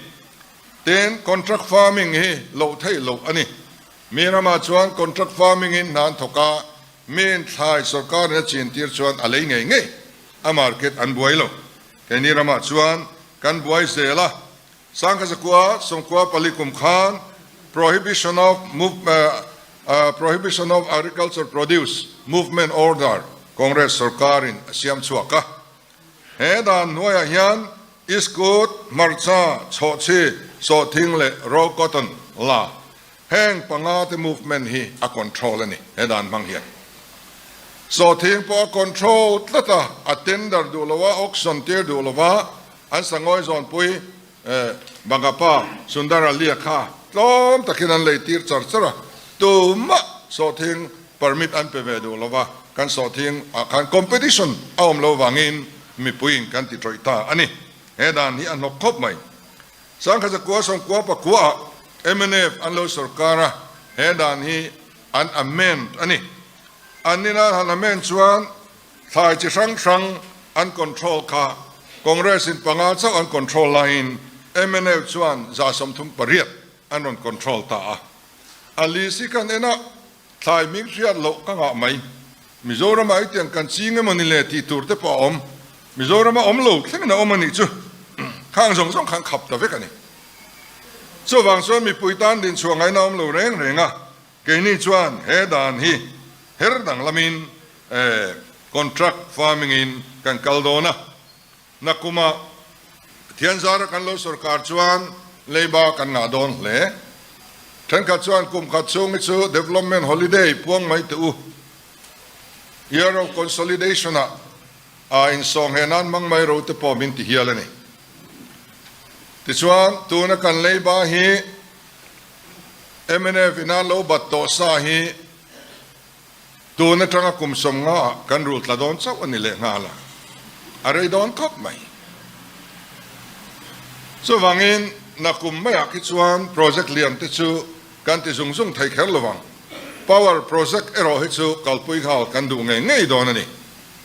Tin, contract farming hi loh theih loh a ni. Mi ramah chuan contract farming in hna an thawk a, miin thlai sorkarin a chin tir chuan a lei ngei ngei a market an buai lo. Keini ramah chuan kan buai zel a, 1994 kum khan Prohibition of Prohibition of Agriculture Produce Movement Order Congress sorkarin a siam chhuak a. He dan hnuaiah hian iskut, hmarcha, chhawhchhi, sawhthing leh raw cotton la heng panga te movement hi a control a ni he dan hmang hian. Sawhthing pawh a control tlat a, a tender duh lo a, auction tir duh lo va, an sangawi zawnpui. Bangapa Sundaralia kha tlawm takin an lei tir char char a, tumah sawhthing permit an pe ve duh lo va, kan sawhthing ah khan competition a awm lo vangin mipuiin kan ti tawih ta a ni. He dan hi a hnawk khawp mai. Sangkhaza kua sawmkua pakua ah mnf an lo sorkar a, he dan hi an amend a ni. An nina han amend chuan thlai chi hrang hrang an control kha Congress in panga chauh an control laiin mnf chuan 38 an rawn control ta a. A list hi kan en a, thlai hming hriat loh ka ngah mai. Mizoram ah hetiang kan ching emaw ni le tih tur te pawh a awm. Mizoram a awm lo thlengin a awm a nih chu. Khang zawng zawng khan khap ta vek a ni. Chuvang chuan mipui tan dinchhuah ngaihna awm lo reng reng a, keini chuan he dan hi her danglamin contract farming in kan kal dawn a. Nakuma Pathian zara kan lo sorkar chuan leiba kan ngah dawn hle. Thenkhat chuan kum khat chhung hi chu development holiday puang mai teh u. Year of consolidation ah a insawng he nan hmang mai ro te pawh min ti hial a ni. Tichuan tuna kan leiba hi mnf ina lo bat tawh sa hi Tun atanga kum 50 ah kan rul tla dawn chauh a ni leh nghal a, a rei dawn khawp mai. Chuvangin nakum maiah khi chuan project lian te chu kan ti zung zung thei kher lovang. Power project erawh hi chu kalpui nghal kan duh ngei ngei dawn a ni.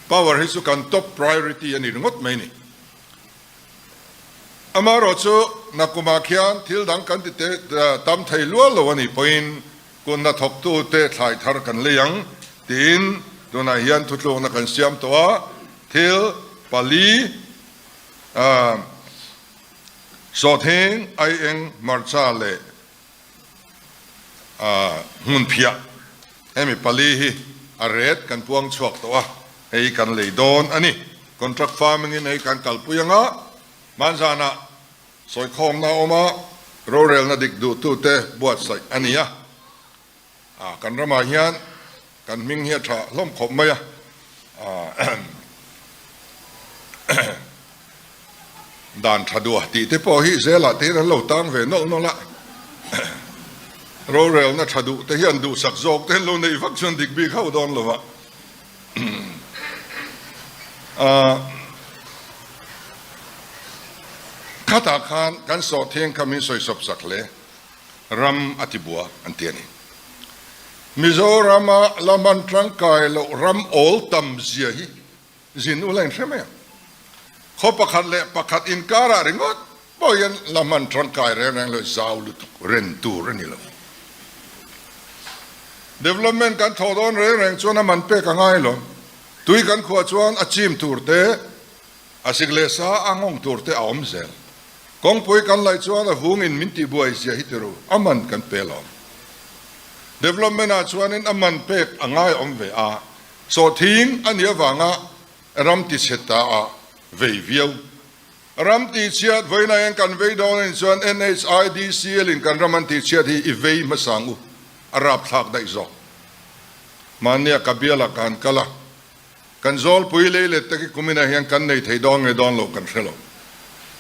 Power hi chu kan top priority a ni ringawt mai ni. Amaherawh chu nakumah khian thil dang kan ti tam thei lual lo a nih pawhin Kun hnathawktute thlai thar kan lei ang tiin tunah hian thutlukna kan siam tawh a, thil pali sawhthing, aieng, hmarcha leh hmunphiah hemi pali hi a ret kan puang chhuak tawh a, hei kan lei dawn a ni. Contract farming in hei kan kalpui anga hmanzanah Sawikhawmna a awm a, rorelna dik duhtute buatsaih a ni a. Kan ramah hian kan hming hi a tha hlawm khawp mai a. Dan tha duah tih te pawh hi zelah te hian an lo tang ve nawlh nawlh a. Rorelna tha duh te hian duhsak zawk te an lo neih vak chuan dik bik hauh dawn lo va. Khatah khan kan sawhtheng kha min sawisawp sak hle, ram a ti bua an ti a ni. Mizorama la hman tangkai loh ram awl tam zia hi zin ula in hre mai ang. Khaw pakhat leh pakhat inkarah ringawt pawh hian la hman tangkai reng reng lo zau lutuk ren tur a ni lo. Development kan thawh dawn reng reng chuan a man pek a ngai lo. Tui kan khuah chuan a chim tur te, a sik leh sa a nghawng tur te a awm zel. Kawngpui kan laih chuan a vungin min tihbuai zia hi tiru, a man kan pe lo. Development ah chuanin a man pek a ngai awm ve a, sawhthing a nih avanga ram tichhe ta a vei viau. Ram tihchhiat vawiinah hian kan vei dawn anih chuan NHIDCL in kan ram an tihchhiat hi i vei hmasa ang u, a rapthlak daih zawk. Mahnia ka bialah ka han kal a, kan zawlpui lei let te khi kuminah hian kan nei thei dawn nge dawn lo kan hre lo.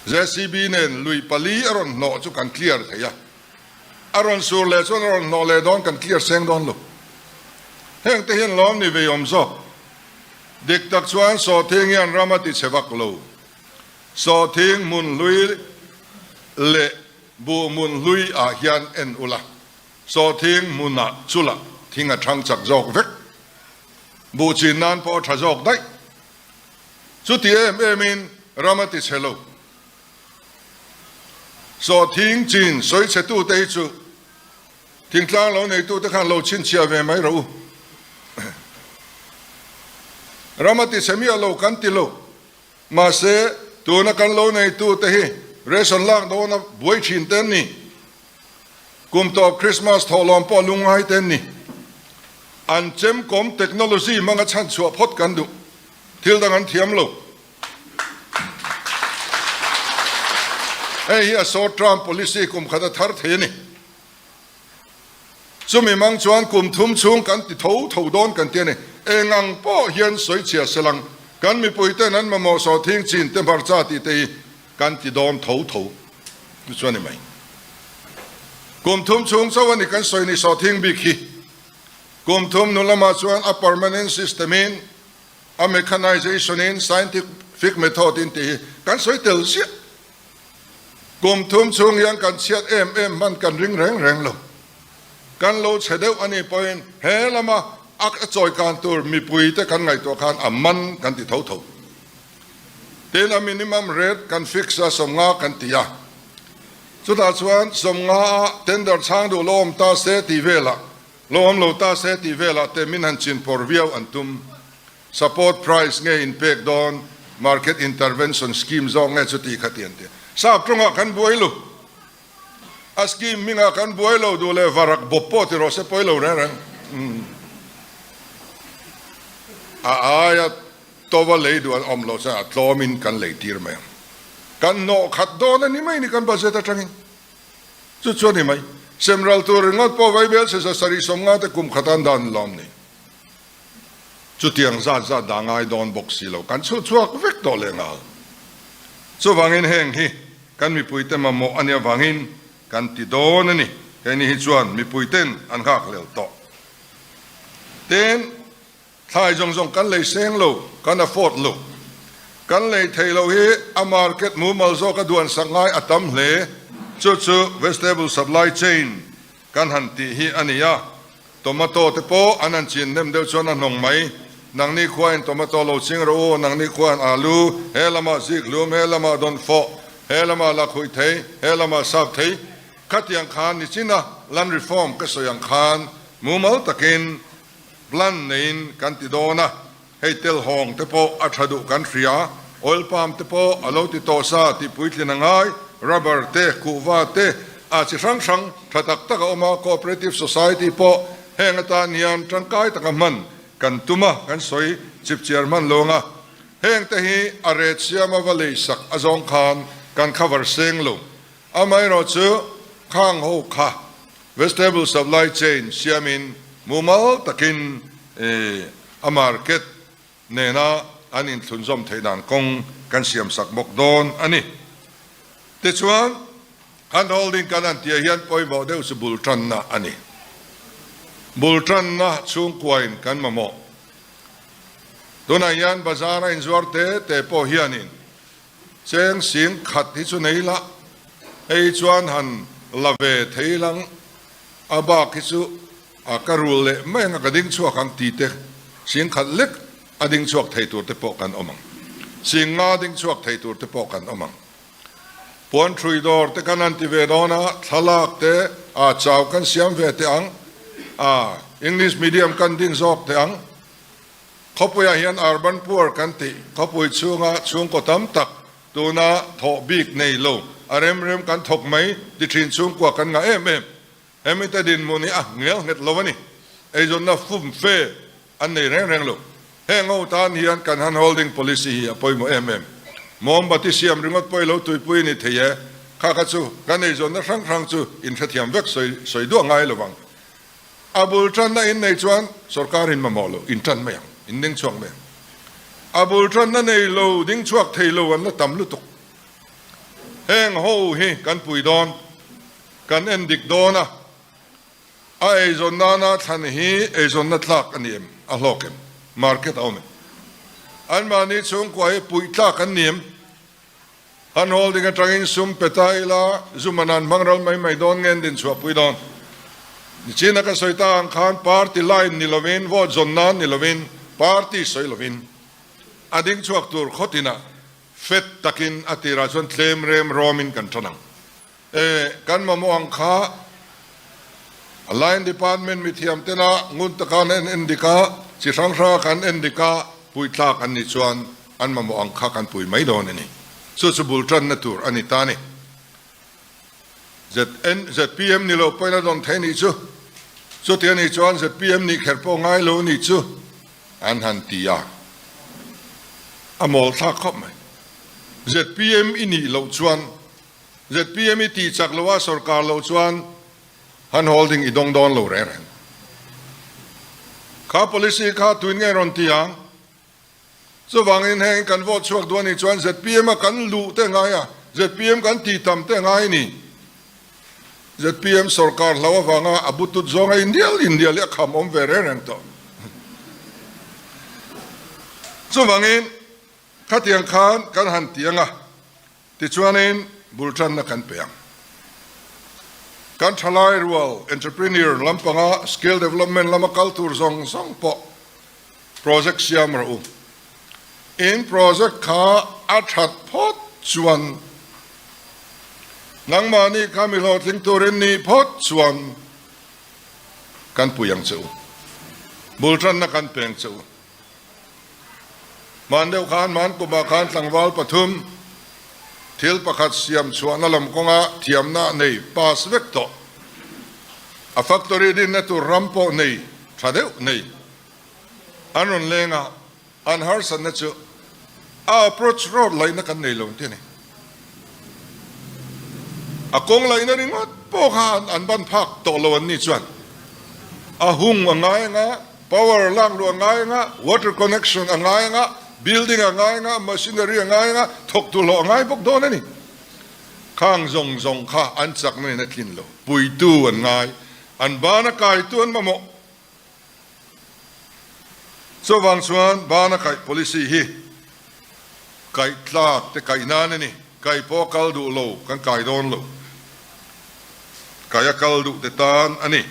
JCB nen lui pali a rawn hnawh chu kan clear thei a, a rawn sur leh chuan a rawn hnawh leh dawn kan clear seng dawn lo. Heng te hian lawm ni vei awm zawk. Dik tak chuan sawhthing hian ram a tichhe vak lo. Sawhthing hmun hlui leh buh hmun hlui ah hian en ula, sawhthing hmunah chula thing a thang chak zawk vek. Buh chin nan pawh a tha zawk daih. Chuti em em in ram a tichhe lo. Sawhthing chin sawichhe tute hi chu Thingtlang lo neitute khan lo chhinchhiah ve mai rawh u. Ram a tichhe miah lo kan ti lo. Mahse, tuna kan lo neitute hi ration lak dawna buai thin te an ni. Kum tawp Christmas thawhlawm pawh lungngai te an ni. An chemkawm technology hmanga chhanchhuah phawt kan duh. Thil dang an thiam lo. Hei hi a short term policy kum khat a thar thei a ni. Chumi mang chuan kum thum chhung kan ti tho tho dawn kan ti a ni. Eng ang pawh hian sawichhia selang kan mipui ten an mamawh sawhthing chin te hmarcha tih te hi kan ti dawn tho tho. Chu chu a ni mai. Kum thum chhung chauh a ni kan sawi ni sawhthing bik hi. Kum thum hnu lamah chuan a permanent system in, a mechanization in, scientific method in tih hi kan sawi tel ziah. Kum thum chhung hian kan chhiat em em hman kan ring reng reng lo. Kan lo chhe deuh a nih pawhin he lama a chawikan tur mipui te kan ngaihtuah khan a man kan ti tho tho. Tin a minimum rate kan fix a 50 kan ti a. Chutah chuan 50 a tender chhang duh lo awm ta se tih velah, lo awm lo ta se tih velah te min han chin pawr viau an tum. Support price nge in pek dawn, market intervention scheme zawk nge chuti kha ti an ti. Sap tawngah kan buai lo. A scheme hmingah kan buai lo duh leh varak bawp pawh ti rawh se pawi lo reng reng. A aia tova lei duh an awm loh chuan a tlawmin kan lei tir mai ang. Kan hnawh khat dawn a ni mai ni kan budget atangin. Chu chu a ni mai. Semral tur ringawt pawh vaibel chhe 750 te kum khat an dan lawm ni. Chutiang zat zat dah ngai dawn bawk si lo, kan chhuh chhuak vek tawh leh nghal. Chuvangin heng hi kan mipuite mamawh a nih avangin kan ti dawn a ni. Keini hi chuan mipuiten an nghak hlel tawh. Tin, thlai zawng zawng kan lei seng lo, kan afford lo. Kan lei thei lo hi a market mumal zawka duan sak ngai a tam hle. Chu chu vegetable supply chain kan han tih hi a ni a. Tomato te pawh an han chin hnem deuh chuan a hnawng mai. Nangni khuain tomato lo ching rawh u, nangni khuain alu, he lamah zik hlum, he lamah dawn fawh, he lamah lakhuih thei, he lamah sap thei. Khatiang khan nichina land reform ka sawi ang khan mumal takin plan neiin kan ti dawn a, hei tel hawng te pawh a tha duh kan hria, oil palm te pawh a lo ti tawh sa tih puitlin a ngai, rubber te, kuhva te a chi hrang hrang tha tak tak a awm a, cooperative society pawh heng atan hian tangkai taka hman kan tum a, kan sawi chipchiar hman lo ang a, heng te hi a ret siama va lei sak a zawng khan kan cover seng lo, amaherawhchu khang ho kha Vegetable supply chain siamin mumal takin a market nena an inthlunzawm theih dan kawng kan siamsak bawk dawn a ni. Tichuan, hand holding kan han tih ah hian pawimawh deuh chu bul tanna a ni. Bul tanna chhungkuain kan mamawh. Tunah hian bazar a inzuar te te pawh hianin Cheng sing khat hi chu nei la, hei chuan han la ve thei lang, a bak hi chu a ka rul leh mai anga ka ding chhuak ang ti te, sing khat lek a ding chhuak thei tur te pawh kan awm ang, sing nga ding chhuak thei tur te pawh kan awm ang. Puan hrui dawr te kan han ti ve dawn a, thlalak te a chau kan siam ve teh ang, a English medium kan ding zawk teh ang. Khawpuiah hian urban poor kan tih, khawpui chhunga chhungkaw tam tak tuna thawh bik nei lo, a rem rem kan thawk mai ti thin chhungkua kan ngah em em. Hemi te dinhmun hi a ngel nghet lo a ni. Eizawnna fum fe an nei reng reng lo. Heng ho tan hian kan hand holding policy hi a pawimawh em em. Mombati siam ringawt pawh i lo tuipui ni thei e, kha kha chu kan eizawnna hrang hrang chu inhrethiam vek sawi sawi duah ngai lo vang. A bul tanna in nei chuan sorkar in mamawh lo, in tan mai ang, in ding chhuak mai ang. A bul tanna nei lo, ding chhuak thei lo an la tam lutuk. Heng ho hi kan pui dawn, kan en dik dawn a, a eizawn nana thlan hi eizawnna tlak a ni em, a hlawk em, market a awm em? Anmahni chhungkua hi puih tlak an ni em? An holding atangin sum pe ta ila, Zuma nan hmang ral mai mai dawn nge an din chhuah pui dawn? Nichina ka sawi ta ang khan party line ni lovin, vote zawn nan ni lovin, party sawi lovin a ding chhuak tur khawtinah fet takin a tirah chuan tlem rem rawmin kan tan ang. E, kan mamawh ang kha a line department mithiam tena ngun taka an en en dik a, chi hrang hranga kan en dik a, pui tlak an nih chuan an mamawh ang kha kan pui mai dawn a ni. Chu chu bul tanna tur a ni ta ni. ZN, zpm ni lo pawhin a dawn thei nih chu. Chuti a nih chuan zpm nih kher pawh ngai lo nih chu an han ti a, a mawl thlak khawp mai. Zpm i nih loh chuan Zpm i tih chak lo a sorkar loh chuan hand holding i dawng dawn lo reng reng. Kha policy kha tuin nge rawn ti ang? Chuvangin heng kan vote chhuak duh a nih chuan zpm a kan luh te ngai a. Zpm kan tih tam te ngai ni. Zpm sorkar hlo avanga a butut zawnga indial indial hi a kham awm ve reng reng tawh. Chuvangin khatiang khan kan han ti anga tichuanin bul tanna kan pe ang. Kan thalai rual entrepreneur lampanga skill development lama kal tur zawng zawng pawh project siam rawh u. In project kha a that phawt chuan nangmahni kha mi hlawhtling turin nih phawt chuan kan pui ang che u. Bul tanna kan peng che u. Hman deuh khan hman kumah khan tlangval pathum thil pakhat siam chhuahna lam kawnga thiamna nei pass vek tawh. A factory dinna tur ram pawh nei tha deuh nei. An rawn leng a, an harsatna chu a approach road laihna kan nei lo ang ti a ni. A kawng laihna ringawt pawh kha an ban phak tawh lo an ni chuan a hung a ngai anga, power lak luh a ngai anga, water connection a ngai anga, building a ngai anga, machinery a ngai anga, thawktu hlawh a ngai bawk dawn a ni. Khang zawng zawng kha an chakna in a tlin lo, puitu an ngai, an bana kaitu an mamawh. Chuvang chuan bana kaih policy hi kaih tlak te kaih nan a ni. Kaih pawh a kal duh lo, kan kai dawn lo. Kaih a kal duh te tan a ni.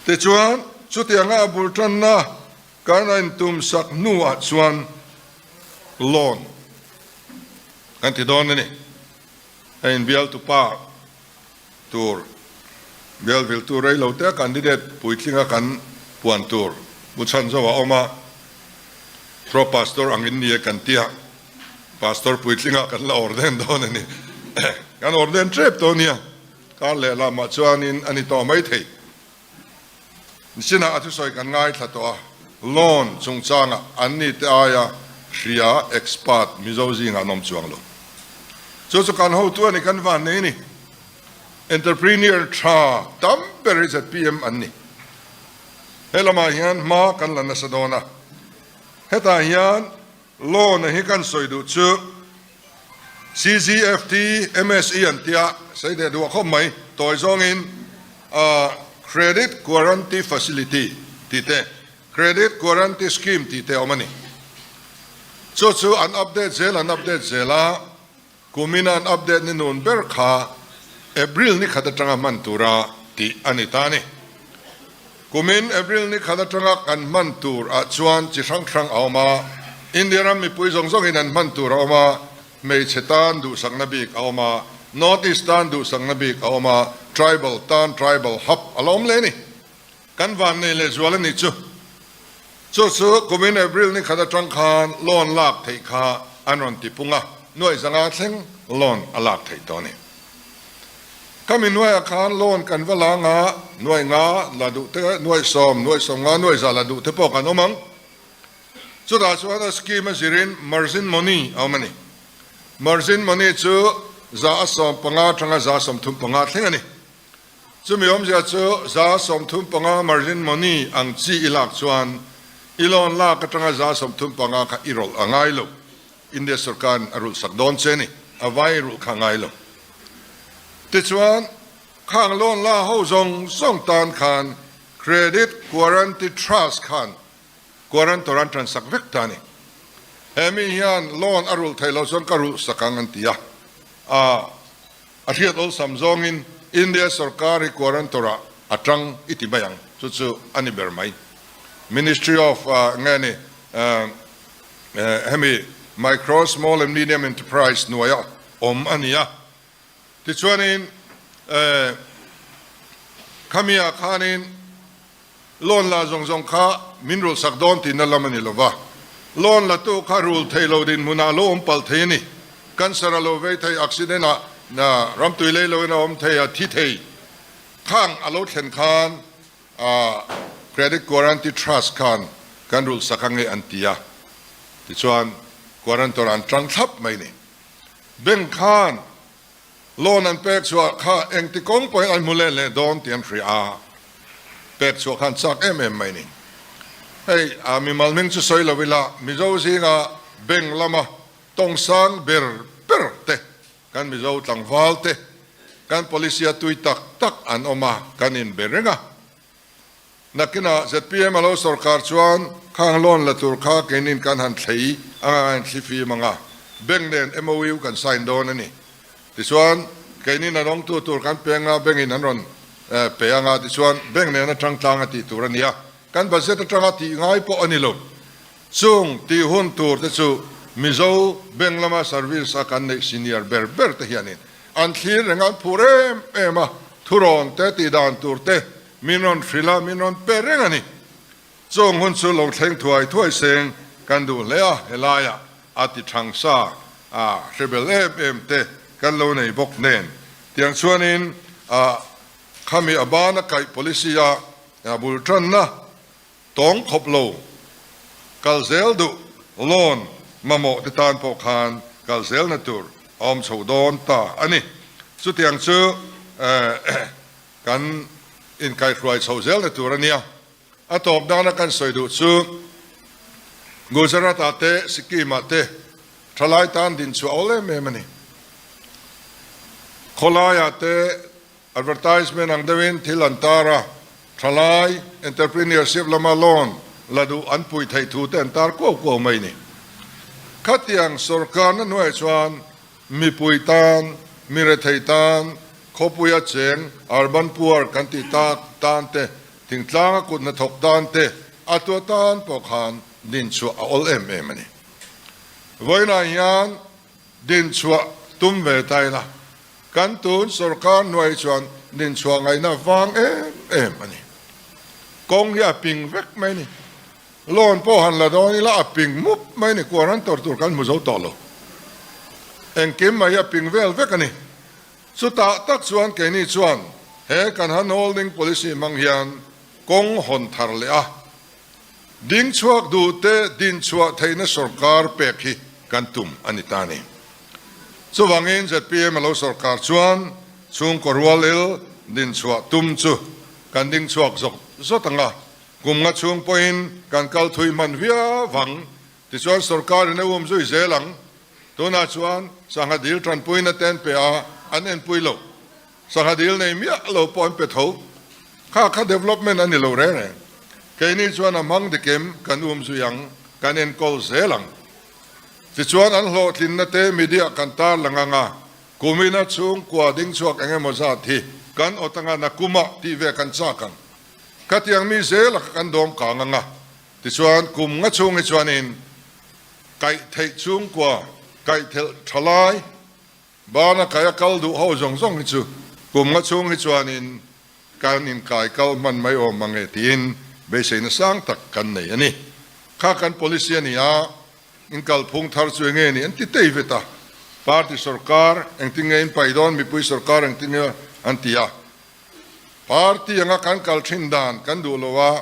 Tichuan, chutianga a bul tanna kan a intum sak hnuah chuan loan kan ti dawn a ni. A inbialtupa tur bial viltu rei lo te candidate puitlinga kan puan tur bu chhan zo a awm a, Pro Pastor angin ni e kan tia, Pastor puitlinga kan la ordain dawn a ni. Kan ordain tep tawh nia, kar leh lamah chuanin a ni tawh mai thei. Nichinah a thusawi kan ngaithla tawh a, loan chungchangah an ni te aia hria expert Mizo zingah an awm chuang lo. Chu chu kan hotu a ni, kan van nei a ni. Entrepreneur tha tam ber hi zpm an ni. He lamah hian hma kan la nasa dawn a, hetah hian loan a hi kan sawi duh chu CGFT, MSE an tia sawi deh duah khawp mai, tawi zawngin Credit Guarantee Facility tih te, Credit Guarantee Scheme tih te a awm a ni. Chu chu an update zel an update zel a, kumina an update ni nun ber kha April ni khat atanga hman tura tih a ni ta a ni. Kumin April ni khat atanga kan hman tur ah chuan chi hrang hrang a awm a, India ram mipui zawng zawngin an hman tur a awm a, hmeichhe tan duhsakna bik a awm a, North East tan duhsakna bik a awm a, Tribal tan Tribal Hub a la awm hle a ni. Kan van nei leh zual a nih chu. Chu chu kumin April ni khat atang khan loan lak theih kha an rawn ti pung a, nuaih zanga thleng loan a lak theih tawh a ni. Ka mi nuaiah khan loan kan va la nga, nuaih nga la duh te, nuaih sawm, nuaih sawm nga, nuaih za la duh te pawh kan awm ang. Chutah chuan a scheme a zirin margin money a awm a ni. Margin money chu 115 atanga 35 thleng a ni. Chumi awmzia chu 35 margin money ang chi i lak chuan i loan lak atanga 35 kha i rawlh a ngai lo. India sorkarin a rulh sak dawn che ni, a vai rulh kha a ngai lo. Tichuan, khang loan la ho zawng zawng tan khan Credit Guarantee Trust khan guarantor an tan sak vek ta a ni. He mi hian loan a rulh theih loh chuan ka rulh sak ang an ti a, a A hriat awlsam zawngin India sorkar hi guarantor-ah a tang i ti mai ang, chu chu a ni ber mai. Ministry of nge ni hemi Micro, Small and Medium Enterprise hnuaia awm a ni a. Tichuanin khamiah khanin Loan la zawng zawng kha min rulh sak dawn tihna lam a ni lova, loan latu kha rul thei lo dinhmunah a lo awm palh thei a ni. Cancer a lo vei thei, accident ah ramtui lei loin a awm thei, a thi thei. Khang a lo thlen khan Credit Guarantee Trust khan kan rulh sak ange an ti a, tichuan guarantor an tang thlap mai ni. Bank khan Loan an pek chhuah kha engti kawng pawhin an hmu let leh dawn tih an hria a, pek chhuah khan chak em em mai ni. Hei a mimal hming chu sawi lo ila, Mizo zinga bank lama tawngsang ber ber. ber te, kan Mizo tlangval te, kan policy a tui tak tak an awm a, kan inbe reng a. Nakinah zpm a lo sorkar chuan khang loan la tur kha keinin kan han thlei anga kan inthli fim anga, bank nen MOU kan sign dawn a ni. Tichuan keinin a rawngtu tur kan pe anga bank in an rawn pe anga tichuan bank nen atang tlang a tih tur a ni a, kan budget atanga tih ngai pawh a ni lo. Chung tih hun tur te chu Mizo bank lama service a kan neih senior ber ber te hianin an thlir reng a, an phur em em a, thurawn te tih dan tur te Min rawn hrilh a, min rawn pe reng a ni. Chung hun chu lo thleng thuai thuai seng kan duh hle a, helaiah a ti thang sa a, hre bel em em te kan lo nei bawk nen. Tiang chuanin a khami a bana kaih policy a bul tanna tawng khawp lo kal zel duh loan mamawh te tan pawh khan kal zelna tur a awm chho dawn ta a ni. Chutiang chu Kan inkaihruai chho zelna tur a nia. A tawp dana kan sawi duh chu Gujarat-ah te, Sikkim-ah te thalai tan din chhuah awl em em a ni. Khawlaiah te advertisement ang deuhin thil an tar a, thalai entrepreneurship lama loan la duh an puih theih thu te an tar kuau kuau mai ni. Khatiang sorkarna hnuaiah chuan Mipui tan, mi rethei tan, khawpuia cheng, urban poor kan tih tak tan te, thingtlanga kut hnathawk tan te, a tua tan pawh khan dinchhuah a awl em em a ni. Vawiinah hian dinchhuah tum ve ta ila, kan tun sorkar hnuai chuan dinchhuah ngaihna vang em em a ni. Kawng hi a ping vek mai a ni. Loan pawh han la dawn ila a ping mup mai ni, kuar an tawrh tur kan hmu zo tawh lo. Engkim mai hi a ping vel vek a ni. Chutah tak chuan keini chuan he kan hand holding policy hmang hian kawng hawn thar leh a, ding chhuak duh te din chhuah theihna sorkar pek hi kan tum a ni ta ni. Chuvangin zpm a lo sorkar chuan chhungkaw rual il din chhuah tum chu kan ding chhuak zawk zawt ang a, Kum nga chhung pawhin kan kal thui hman viau vang, tichuan sorkarin a um zui zel ang. Tunah chuan sangha dil tanpuina te an pe a, an enpui lo. Sangha dil nei miah lo pawh an pe tho. Kha kha development a ni lo reng reng. Keini chuan a hmang dikim kan um zui ang, kan enkawl zel ang. Tichuan an hlawhtlinna te media kan tarlang ang a, kumina chhungkua ding chhuak eng emaw zat hi kan awt anga nakumah tih ve kan chak ang. Khatiang mi zela kha kan dawm kang ang a, tichuan kum nga chhung hi chuanin kaih theih chhungkua, kaih thelh tha lai, bana kaih a kal duh ho zawng zawng hi chu kum nga chhung hi chuanin kan inkai kal hman mai awm ang e tiin beiseina sang tak kan nei a ni. Kha kan policy a ni a, inkalphung thar chu enge ni an ti tei vet a, party sorkar engtin nge in paih dawn, mipui sorkar engtin nge an ti a, Party anga kan kal thin dan kan duh lo a,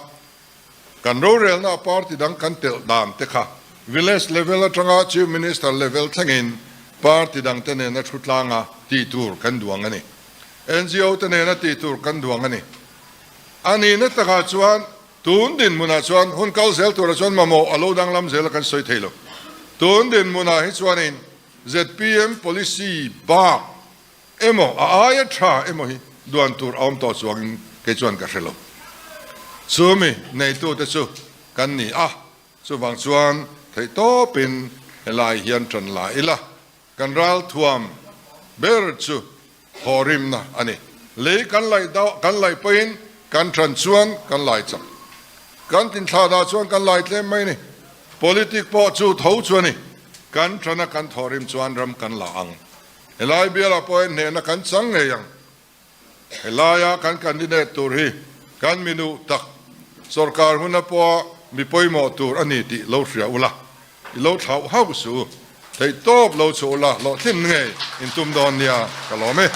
kan rorelna a party dang kan telh dan te kha village level atanga Chief Minister level thlengin party dang te nena thu tlanga tih tur kan duang a ni. NGO te nena tih tur kan duang a ni. A nihna takah chuan tun dinhmunah chuan hun kal zel turah chuan mamawh a lo danglam zel a kan sawi thei lo. Tun dinhmunah hi chuanin zpm policy bak Emaw a aia tha emaw hi duan tur a awm tawh chuangin kei chuan ka hre lo. Chumi neitute chu kan ni a, chuvang chuan theihtawpin helai hian tan la ila, kan ralthuam ber chu thawhrimna a ni. Lei kan laih kan laih pawhin kan tan chuan kan lai chak. Kan tinthlahdah chuan kan lai tlem mai a ni. Politic pawh chu tho chu a ni. Kan tana kan thawhrim chuan ram kan la ang. Helai bialah pawh hian hnehna kan chang ngei ang. Helaia kan candidate tur hi kan minu tak sorkar huna pawha mi pawimawh tur a ni tih lo hria ula, i lo thlauh hauh suh u. Theihtawp lo chhuah ula, hlawhtlin ngei in tum dawn nia ka lawm e.